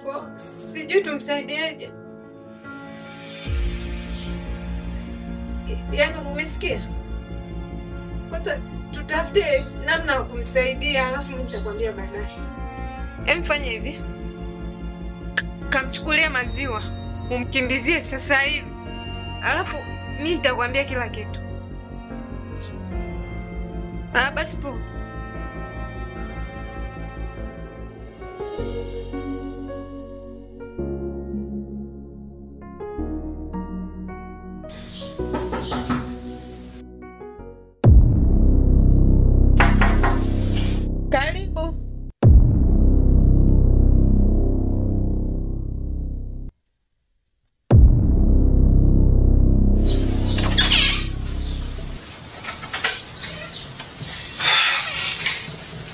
Kwa sijui tumsaidieje. Yaani umesikia? Kwanza tutafute namna ya kumsaidia alafu mimi nitakwambia baadaye. Emfanye hivi. Kamchukulia maziwa, umkimbizie sasa hivi. Alafu mimi nitakwambia kila kitu. Ah, basi poa. Karibu.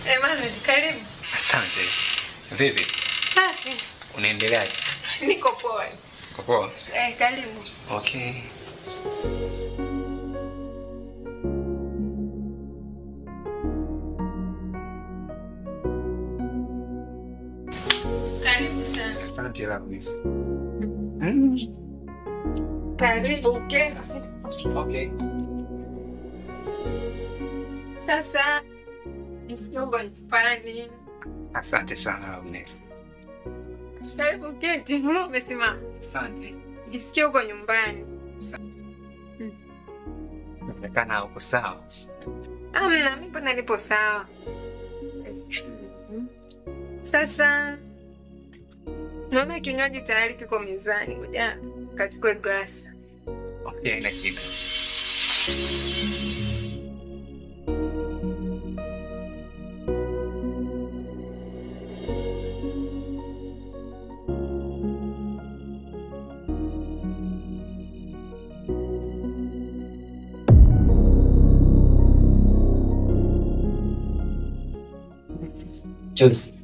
Emmanuel, karibu. Asante. Vipi? Safi. Unaendeleaje? Niko poa. Uko poa? Karibu. Okay. Karibu sana. Asante Loveness. Karibu. Okay. Okay. Sasa jisikie nyumbani. Asante sana Loveness. Karibu keti, mbona umesimama? Asante. Jisikie uko nyumbani. Asante. Inaonekana uko sawa. Amna, mimi mbona nipo sawa. Sasa naona kinywaji tayari kiko mezani, ngoja kachukue glass. Okay, ina shida. Joyce.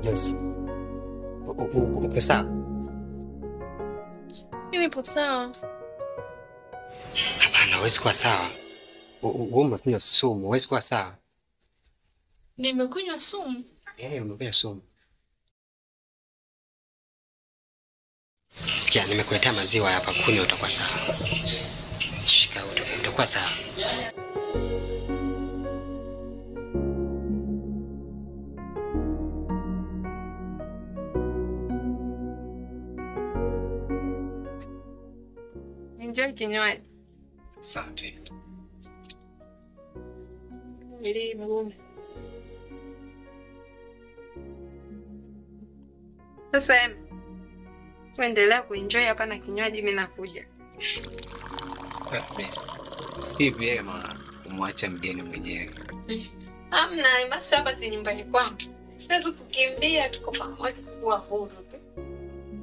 Joyce. Uko sawa? Mimi nipo sawa. Hapana, huwezi kuwa sawa. Wewe umekunywa sumu, huwezi kuwa sawa. Nimekunywa sumu? Umekunywa sumu. Sikia, nimekuletea maziwa hapa, kunywa utakuwa sawa. Shika, utakuwa sawa. Enjoy kinywaji. Asante. Karibu. Sasa endelea kuenjoy hapa na kinywaji, mimi nakuja. Si vyema kumwacha mgeni mwenyewe. Hamna, basi hapa si nyumbani kwangu. Siwezi kukimbia, tuko pamoja, kuwa huru.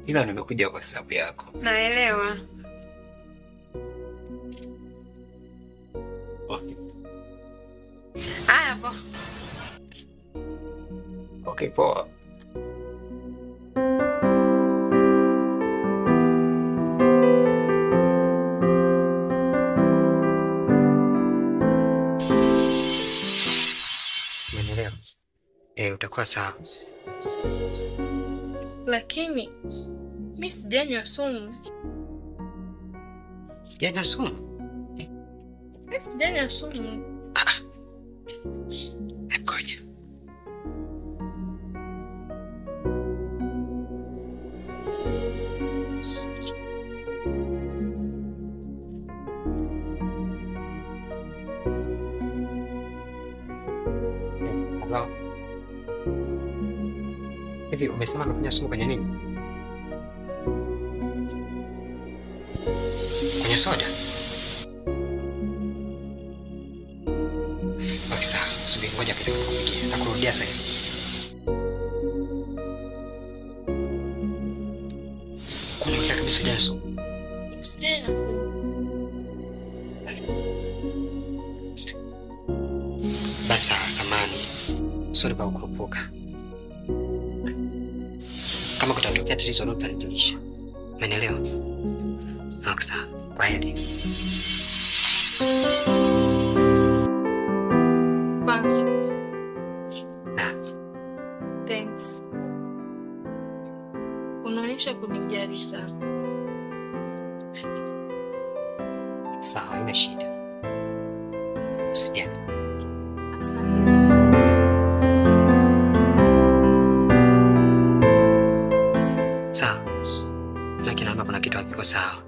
Ila nimekuja kwa sababu yako. Naelewa. Okay. Haya po. Okay, poa. Umeelewa? Utakuwa sawa. Lakini mimi sijanywa sumu. Janywa sumu? Mimi sijanywa sumu. Ngoja. Hello. Hivi umesema amekunywa sumu kwenye nini? Kwenye soda? Okay, sawa. Subiri ngoja kidogo nikupigie. Nakurudia sasa hivi. Kuna mtu kabisa hujanywa sumu? Sijanywa sumu. Basi samahani. Sorry kwa kukurupuka. Kama kutatokea tatizo lolote utanijulisha. Umeelewa? Sawa. Kwaheri. Kwanza. Thanks. Unaonyesha kunijali sana. Sawa, haina shida. Usijali. Asante. Sawa. Lakini naona kuna kitu hakiko sawa.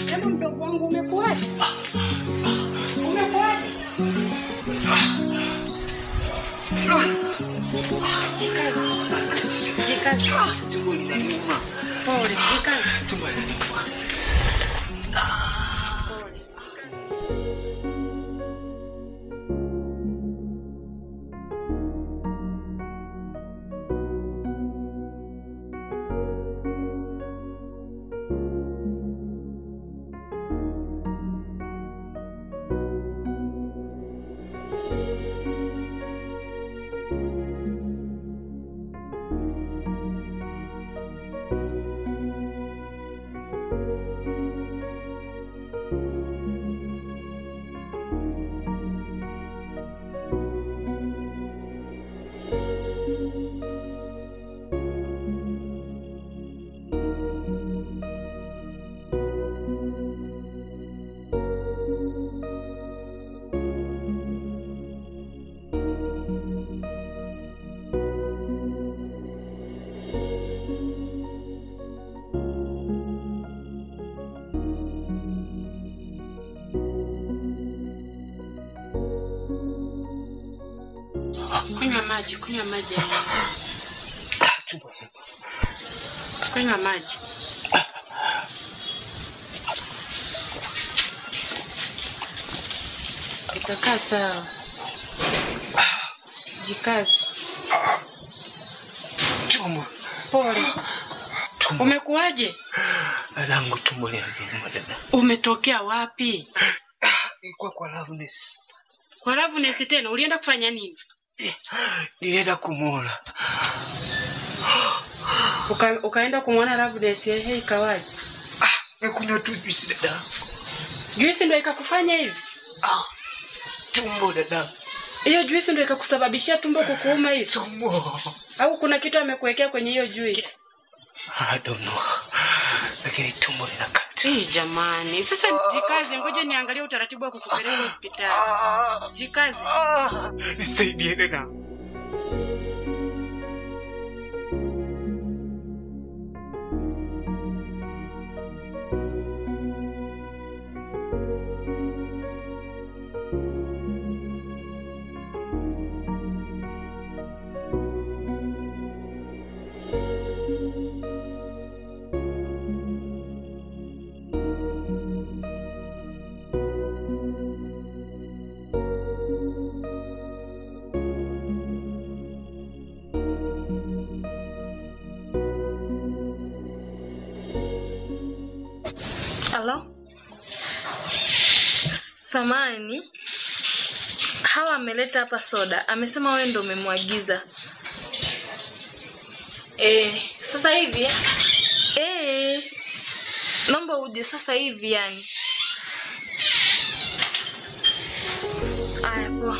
Hebu mdogo wangu umekuaje? Umekuaje? Jikaze. Jikaze. Tumbo linaniuma. Pole, jikaze. Tumbo linaniuma. Pole. Kunywa maji, kunywa maji. Kunywa maji. Itakaa sawa. Jikaze. Tumbo. Pole. Umekuwaje? Dadangu, tumbo linaniuma dada. Umetokea wapi? Nilikuwa kwa Loveness. Kwa Loveness tena ulienda kufanya nini? Nilienda kumuona. Ukaenda kumuona Loveness, ehe, ikawaje? Nikunywa tu juisi dada. Juisi ndio ikakufanya hivi? Tumbo dada. Hiyo juisi ndio ikakusababishia tumbo kukuuma hivi? Tumbo. Au kuna kitu amekuwekea kwenye hiyo juisi? I don't know. Lakini tumbo linakata. Eh, jamani. Sasa jikaze, ngoja niangalie utaratibu wa kukupeleka hospitali. Jikaze. Nisaidie dada. Halo? Samani, Hawa ameleta hapa soda. Amesema wewe ndio umemwagiza. Sasa hivi? Naomba uje sasa hivi yani. Aya, poa.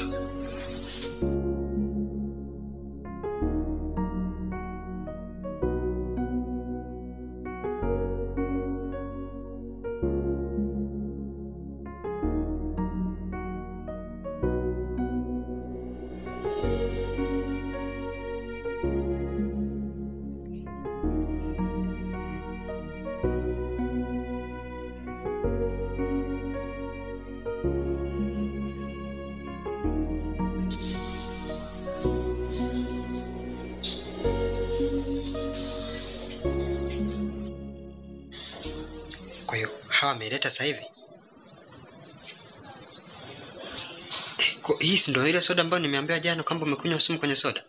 Kwa hiyo Hawa ameleta sasa hivi. Hii si ndio ile soda ambayo nimeambiwa jana kwamba umekunywa sumu kwenye soda?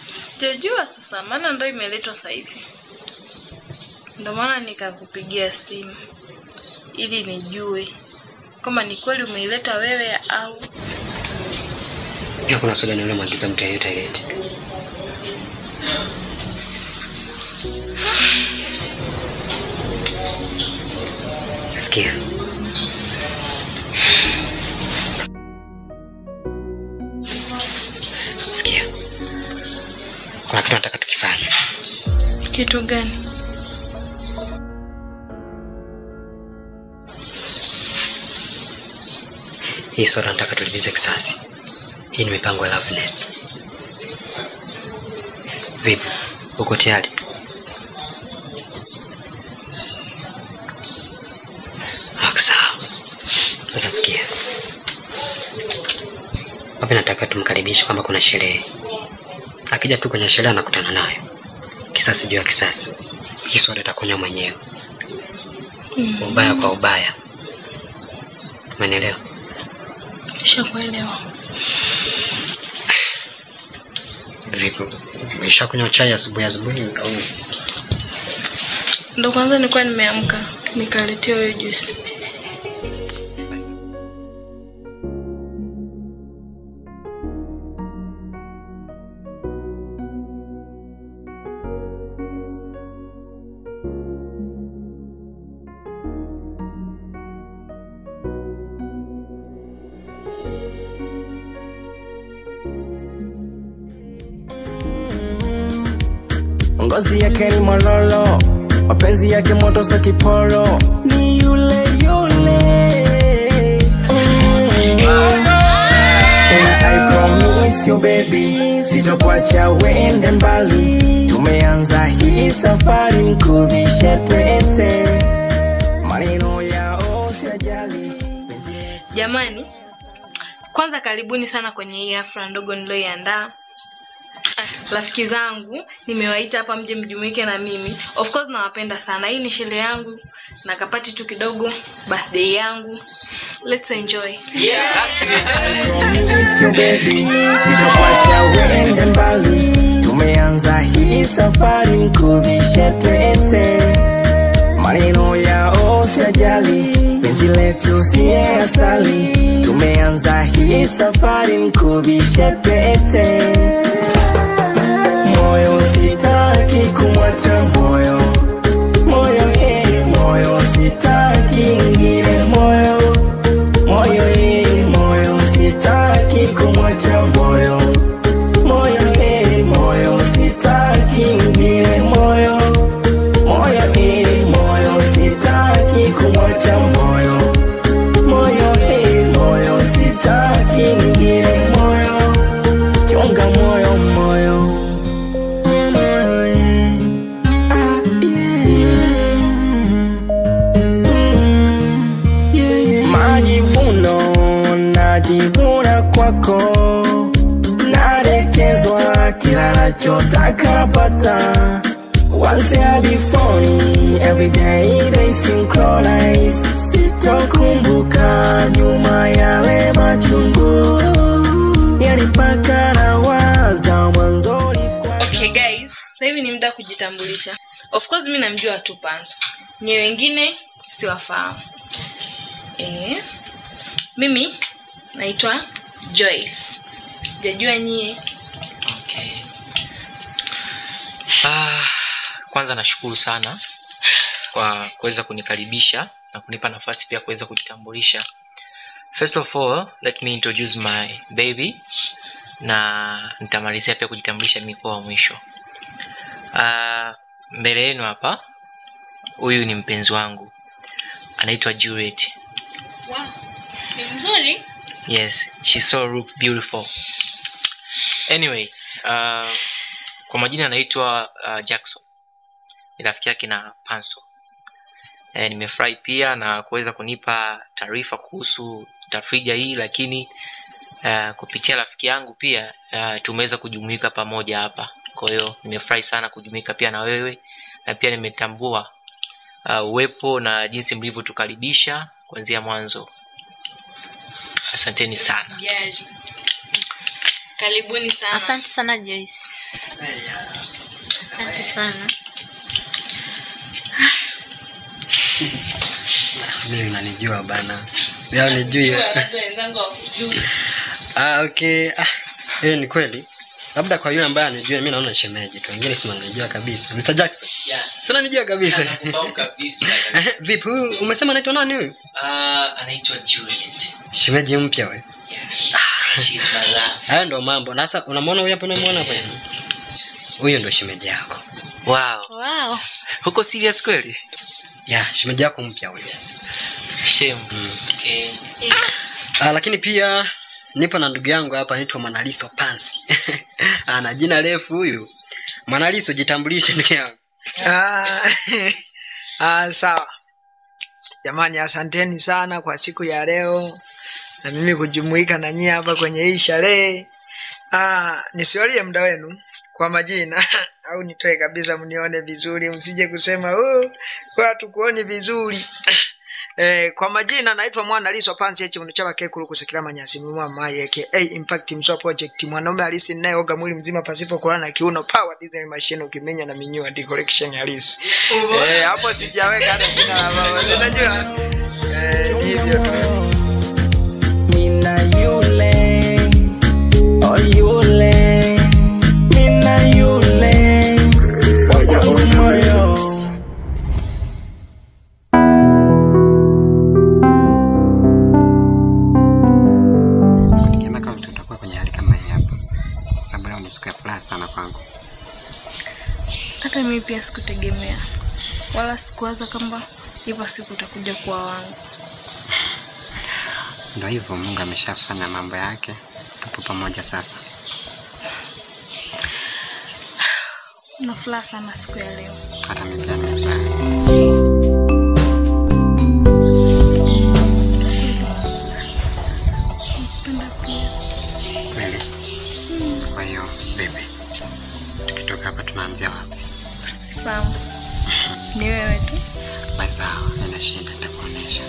Sijajua sasa, maana ndio imeletwa sasa hivi. Ndio maana nikakupigia simu ili nijue kama ni kweli umeileta wewe au. Kuna soda niliyomwagiza mtu yeyote ailete. Sikia. Sikia. Kuna kitu nataka tukifanye. Kitu gani? Hii soda nataka tulipize kisasi. Hii ni mipango ya Loveness. Vipi? Uko tayari? Sawa. Sasa sikia. Papi nataka tumkaribishe kwamba kuna sherehe. Akija tu kwenye sherehe anakutana nayo. Kisasi juu ya kisasi. Hii soda itakunywa mwenyewe. Ubaya kwa ubaya. Umenielewa? Nishakuelewa. Vipi? Umeshakunywa chai asubuhi asubuhi au? Ndio kwanza nilikuwa nimeamka nikaletewa hiyo juice. Ngozi yake ni mololo, mapenzi yake moto sa kiporo, ni yule yule. And I promise you baby, sitokuacha uende mbali. Tumeanza hii safari nikuvishe pete. Maneno yao sijali. Jamani, kwanza Kwanza karibuni sana kwenye hii hafla ndogo niliyoiandaa. Rafiki zangu nimewaita hapa mje mjumuike na mimi. Of course nawapenda sana. Hii ni sherehe yangu na kapati tu kidogo, birthday yangu. Let's enjoy. Miss you baby, sitakuacha uende mbali. Tumeanza hii safari nikuvishe pete. Maneno yao sijali, penzi letu si asali. Tumeanza hii safari nikuvishe pete. Moyo sitaki kumwacha moyo, moyo eh, moyo sitaki mwingine moyo, moyo eh, moyo sitaki kumwacha moyo, moyo eh, moyo sitaki mwingine moyo, moyo eh, moyo sitaki kumwacha moyo, moyo eh, moyo sitaki mwingine moyo, chunga moyo moyo. Majivuno najivuna kwako, narekezwa kila nachotaka pata. Once I be phony, every day they synchronize. Sitokumbuka nyuma yale machungu yalipaka na waza mwanzoni. Okay guys, sasa hivi ni muda kujitambulisha. Of course mimi namjua tu Panso. Nye wengine siwafahamu. Mimi naitwa Joyce. Sijajua nyie. Okay. Kwanza nashukuru sana kwa kuweza kunikaribisha na kunipa nafasi pia kuweza kujitambulisha. First of all, let me introduce my baby na nitamalizia pia kujitambulisha mimi kwa mwisho. Mbele yenu hapa huyu ni mpenzi wangu. Anaitwa Juliet. Wow. Ni mzuri? Yes, she's so beautiful. Anyway, kwa majina anaitwa Jackson. Ni rafiki yake na Panso. Nimefurahi pia na kuweza kunipa taarifa kuhusu tafrija hii, lakini kupitia rafiki yangu pia tumeweza kujumuika pamoja hapa. Kwa hiyo nimefurahi sana kujumuika pia na wewe, na pia nimetambua uwepo na jinsi mlivyotukaribisha kuanzia mwanzo. Asanteni sana. Jari. Karibuni sana. Asante sana Joyce. Asante sana. Mimi unanijua bana. Mimi unanijua. Wenzangu hawakujui. Okay. Ni kweli. Labda kwa yule ambaye anijua mimi naona shemeji tu. Wengine si wananijua kabisa. Mr. Jackson. Yeah. Si unanijua kabisa. Nakufahamu kabisa. Vipi huyu umesema anaitwa nani huyu? Anaitwa Juliet. Shemeji mpya wewe. Yeah. She's my love. Haya ndo mambo. Na sasa unamwona huyu hapa, unamwona hapa? Huyu ndo shemeji yako. Wow. Wow. Huko serious kweli? Yeah, shemeji yako mpya huyu. Shame. Okay. Lakini pia nipo na ndugu yangu hapa anaitwa Mwanaliso Pansi. Ana jina refu huyu. Mwanaliso, jitambulishe ndugu yangu. Sawa. Jamani, asanteni sana kwa siku ya leo na mimi kujumuika na nyie hapa kwenye hii sherehe. Nisiwalie muda wenu kwa majina au nitoe kabisa mnione vizuri, msije kusema oh kwa tukuoni vizuri. Kwa majina naitwa Mwanaliso Pansi H mnuchaba kekuru kusikira manyasi mwa maye aka Impact Mswa Project, mwanaume halisi ninayeoga mwili mzima pasipo kulala na kiuno, power diesel machine ukimenya na minyua di collection halisi. Hapo sijaweka hata jina la baba. Unajua hivyo tu. Mina yule, oh yule, mina yule, wangu moyo. Sikutegemea kama tutakuwa kwenye hali kama hii hapa. Sababu leo ni siku ya furaha sana kwangu. Hata mimi pia sikutegemea. Wala sikuwaza kwamba ipo siku utakuja kuwa wangu. Ndio hivyo, Mungu ameshafanya mambo yake. Tupo pamoja sasa. Na furaha sana siku ya leo. Hata mimi pia nimefurahi. Napenda pia. Sawa, nina shida, nitakuonesha.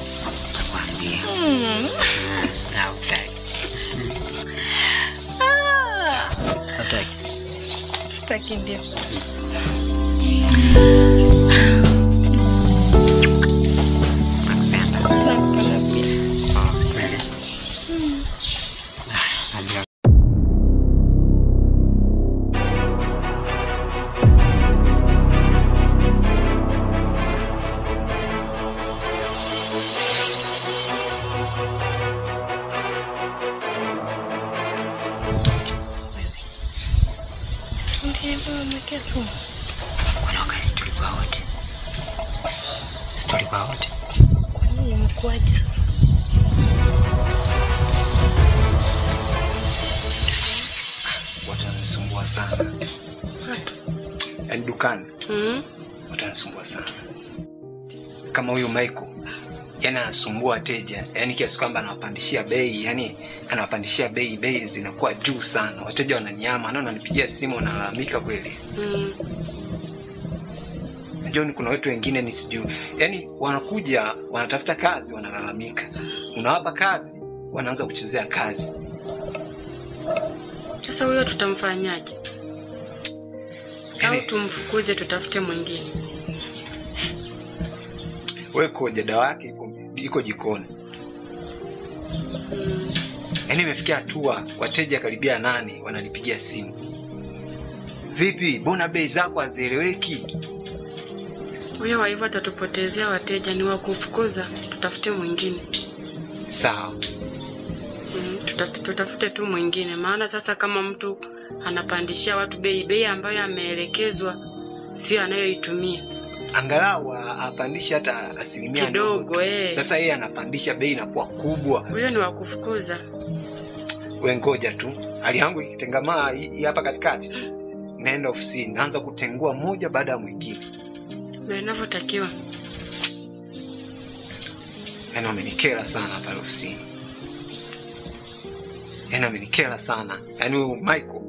Nitakuanzia. Au utaki? Ah. Utaki? Sitaki ndio. Nakupenda. Nakupenda pia. Oh, sawa. Adios. Tulikuwa wote. Kwa nini imekuwaje sasa? Watu wananisumbua sana. Watu? Yaani dukani. Watu wananisumbua sana. Kama huyo Michael. Yaani anasumbua wateja. Yaani kiasi kwamba anawapandishia bei, yaani anawapandishia bei, bei zinakuwa juu sana. Wateja wananiama, na wananipigia simu wanalalamika kweli. John, kuna watu wengine ni sijui. Yaani wanakuja, wanatafuta kazi, wanalalamika. Unawapa kazi, wanaanza kuchezea kazi. Sasa huyo tutamfanyaje? Au tumfukuze tutafute mwingine? Wewe koja dawa yake iko jikoni. Yaani imefikia hatua wateja karibia 8 wananipigia simu. Vipi, mbona bei zako hazieleweki? Huyo wa hivyo atatupotezea wateja, ni wa kufukuza, tutafute mwingine. Sawa. Tutafute tu mwingine, maana sasa kama mtu anapandishia watu bei ambayo ameelekezwa sio anayoitumia. Angalau apandishe hata asilimia kidogo. Sasa yeye anapandisha bei inakuwa kubwa. Huyo ni wa kufukuza. Wewe ngoja tu. Hali yangu ikitengamaa hapa katikati, naenda ofisini, naanza kutengua moja baada ya mwingine. Ndio inavyotakiwa. Yaani amenikera sana pale ofisini. Yaani amenikera sana. Yaani huyu Michael.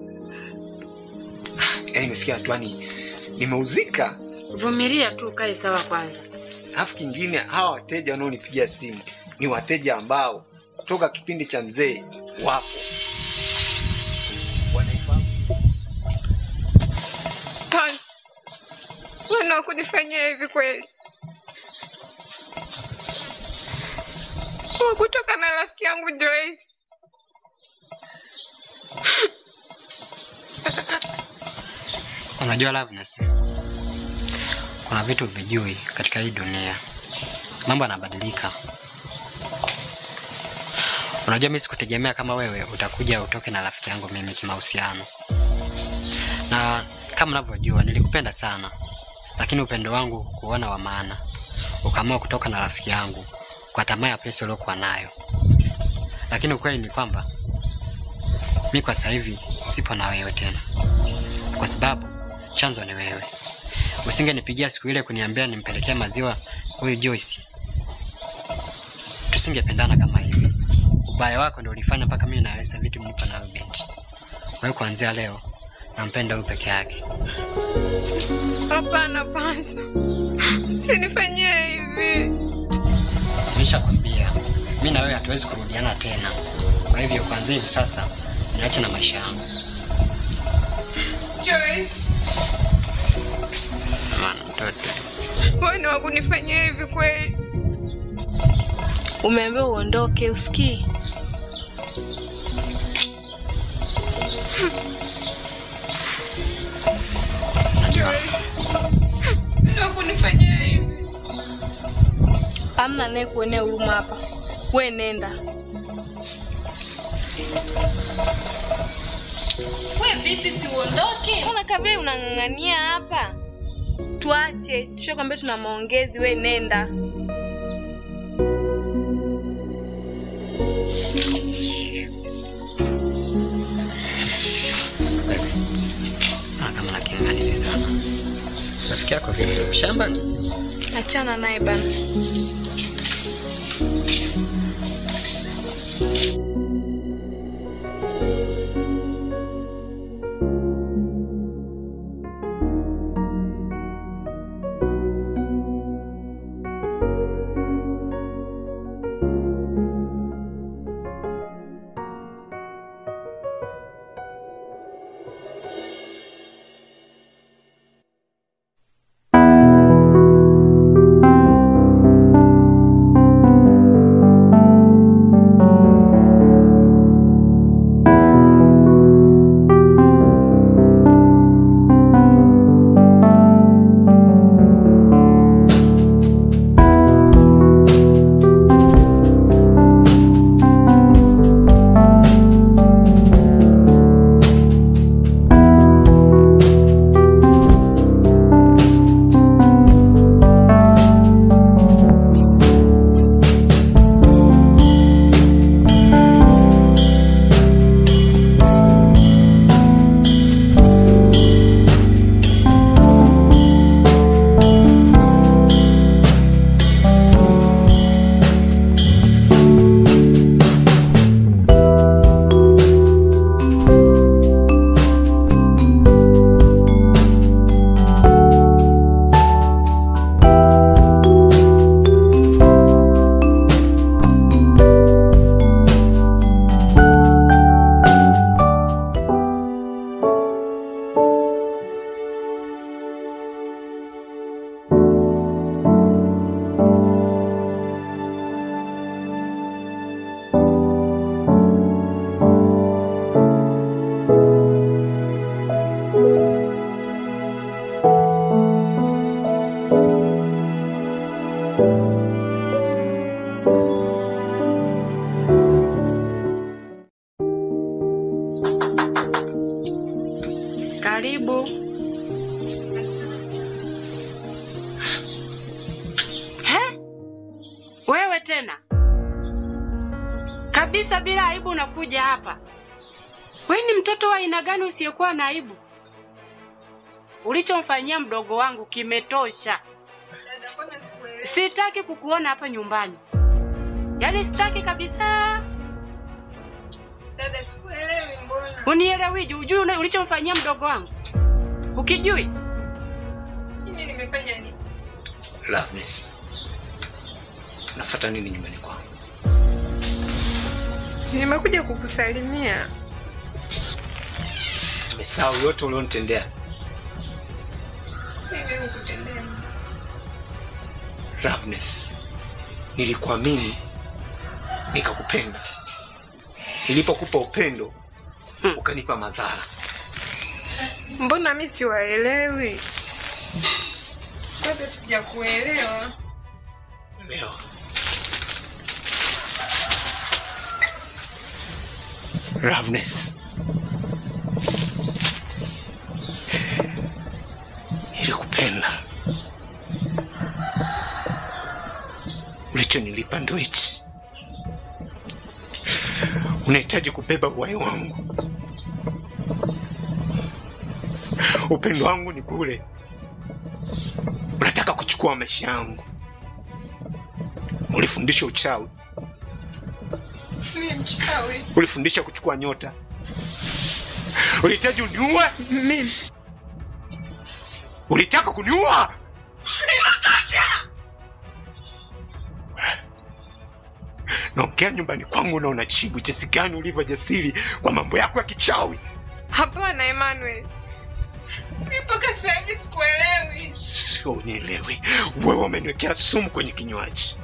Yaani imefikia hatua nimeuzika. Vumilia tu ukae sawa kwanza. Alafu kingine hawa wateja wanaonipigia simu ni wateja ambao toka kipindi cha mzee wapo. Wanaifahamu. Mbona kunifanyia hivi kweli? Kutoka na rafiki yangu Joyce. Unajua Loveness, kuna vitu vijui katika hii dunia. Mambo yanabadilika. Unajua mimi sikutegemea kama wewe utakuja utoke na rafiki yangu mimi kimahusiano. Na kama unavyojua nilikupenda sana. Lakini upendo wangu kuona wa maana. Ukaamua kutoka na rafiki yangu kwa tamaa ya pesa uliyokuwa nayo. Lakini ukweli ni kwamba mimi kwa sasa hivi sipo na wewe tena. Kwa sababu chanzo ni wewe. Usingenipigia siku ile kuniambia nimpelekee maziwa huyu Joyce, tusingependana kama hivi. Ubaya wako ndio ulifanya mpaka mimi naweza vitu mnipa na huyu binti. Kwa hiyo kuanzia leo nampenda huyu peke yake. Hapana Panzo, usinifanyie hivi. Nimeshakwambia mimi na wewe hatuwezi kurudiana tena. Kwa hivyo kuanzia hivi sasa niache na maisha yangu. Joyce, maana mtoto, wewe ni wakunifanyia hivi kweli? Umeambiwa uondoke, usikii? Joyce, ndio kunifanyia hivi. Hamna naye kuonea huruma hapa. Wewe nenda. Wewe vipi si uondoke? Mbona kabla unang'ang'ania hapa? Tuache, tushakwambia tuna maongezi, wewe nenda. Kama naking'anizi sana. Rafiki yako vipi? Shamba? Achana naye bana. Karibu. He? Wewe tena? Kabisa bila aibu unakuja hapa. Wewe ni mtoto wa aina gani usiyekuwa na aibu? Ulichomfanyia mdogo wangu kimetosha. Sitaki kukuona hapa nyumbani. Yaani sitaki kabisa. Dada, sikuelewi mbona. Unielewi? Hujui ulichomfanyia mdogo wangu? Ukijui? Mimi nimefanya nini? Loveness, unafuata nini nyumbani kwangu? Nimekuja kukusalimia. Nimesahau yote ulionitendea. Mimi nimekutendea. Loveness, nilikuamini nikakupenda. Nilipokupa upendo ukanipa madhara. Mbona mimi siwaelewi? Bado sijakuelewa. Leo Loveness, nilikupenda. Ulichonilipa ndo hichi. Unahitaji kubeba uhai wangu. Upendo wangu ni bure. Unataka kuchukua maisha yangu. Ulifundisha uchawi. Mimi mchawi. Ulifundisha kuchukua nyota. Ulihitaji uniue? Mimi. Ulitaka kuniua? Inatosha! Naongea nyumbani kwangu na unachibu jinsi gani ulivyo jasiri kwa mambo yako ya kichawi. Hapana Emmanuel. Mpaka sasa hivi sikuelewi. Sio unielewi. Wewe umeniwekea sumu kwenye kinywaji.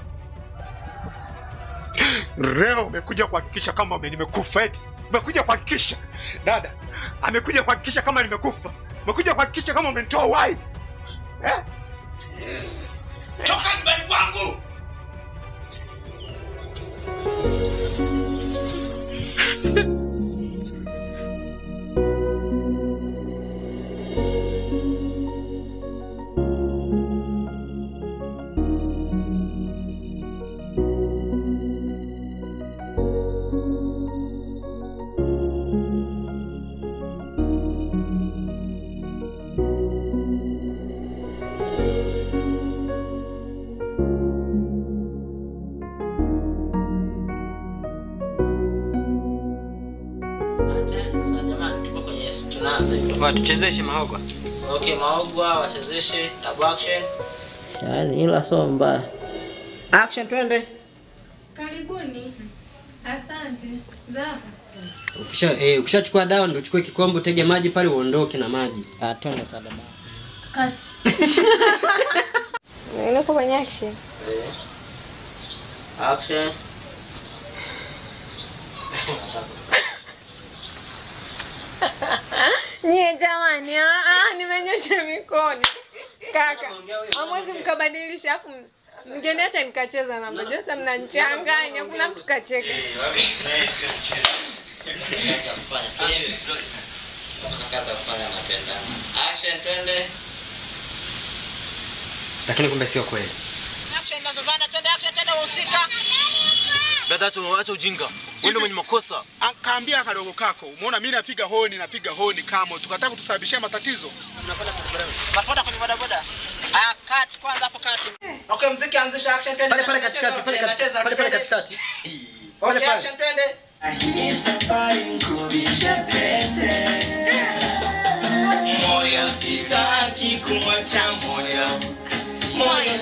Leo umekuja kuhakikisha kama nimekufa eti. Umekuja kuhakikisha. Dada, amekuja kuhakikisha kama nimekufa. Umekuja kuhakikisha kama umenitoa uhai. Eh? Toka nyumbani kwangu. Tuchezeshe Maogwa. Okay, Maogwa wachezeshe double action. Yaani ila sio mbaya. Action twende. Karibuni. Asante. Zapa. Ukishachukua dawa ndio uchukue kikombe utege maji pale uondoke na maji. Ah, twende sada baba. Kati. Niko kwenye action. Action. Nye jamani, nimenyosha mikono. Kaka, hamwezi mkabadilisha afu mngeniacha nikacheza na mmoja. Mnanichanganya, kuna mtu kacheka. Action twende. Lakini kumbe sio kweli. Action nazozana, twende action twende wahusika. Brother, acha ujinga. Wewe ndio mwenye makosa. Akaambia kadogo kako, umeona mimi napiga honi kama tukataka kutusababishia matatizo. Mnapanda kwenye boda boda. Ah, cut kwanza hapo cut. Okay, muziki anzisha action twende. Pale pale katikati, pale katikati, pale pale katikati. Pale pale. Action twende. Hii safari nikuvishe pete. Moyo sitaki kumwacha moyo. Moyo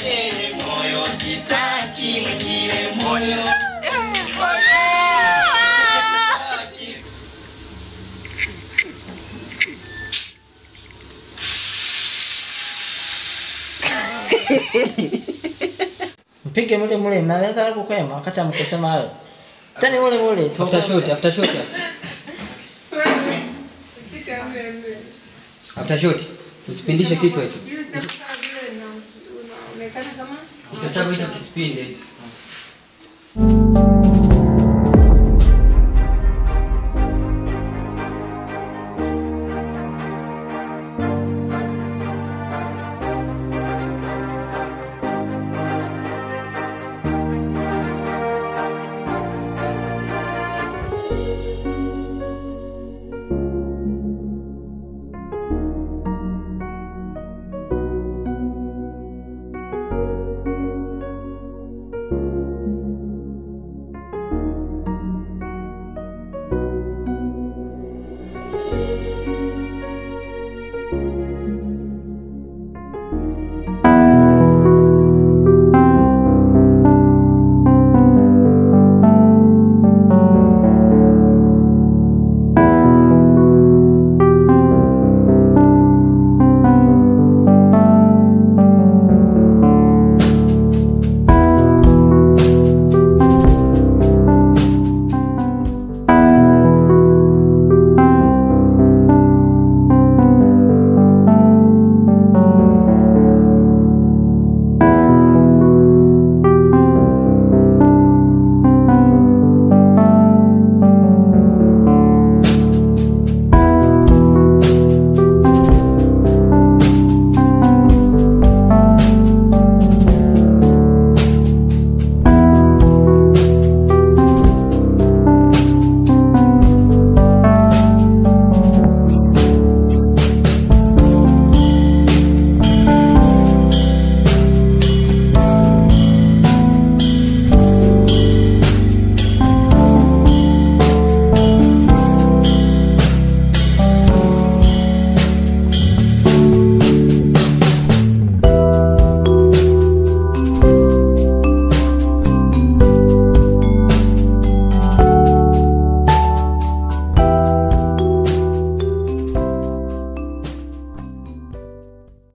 moyo sitaki mwingine moyo. Mpige mule mule mnaweza kukwema wakati amkosema hayo. Tani mule mule. After shoot, after shoot. After shoot. Usipindishe kichwa hicho. Unaonekana kama Kichwa chako hicho kisipinde.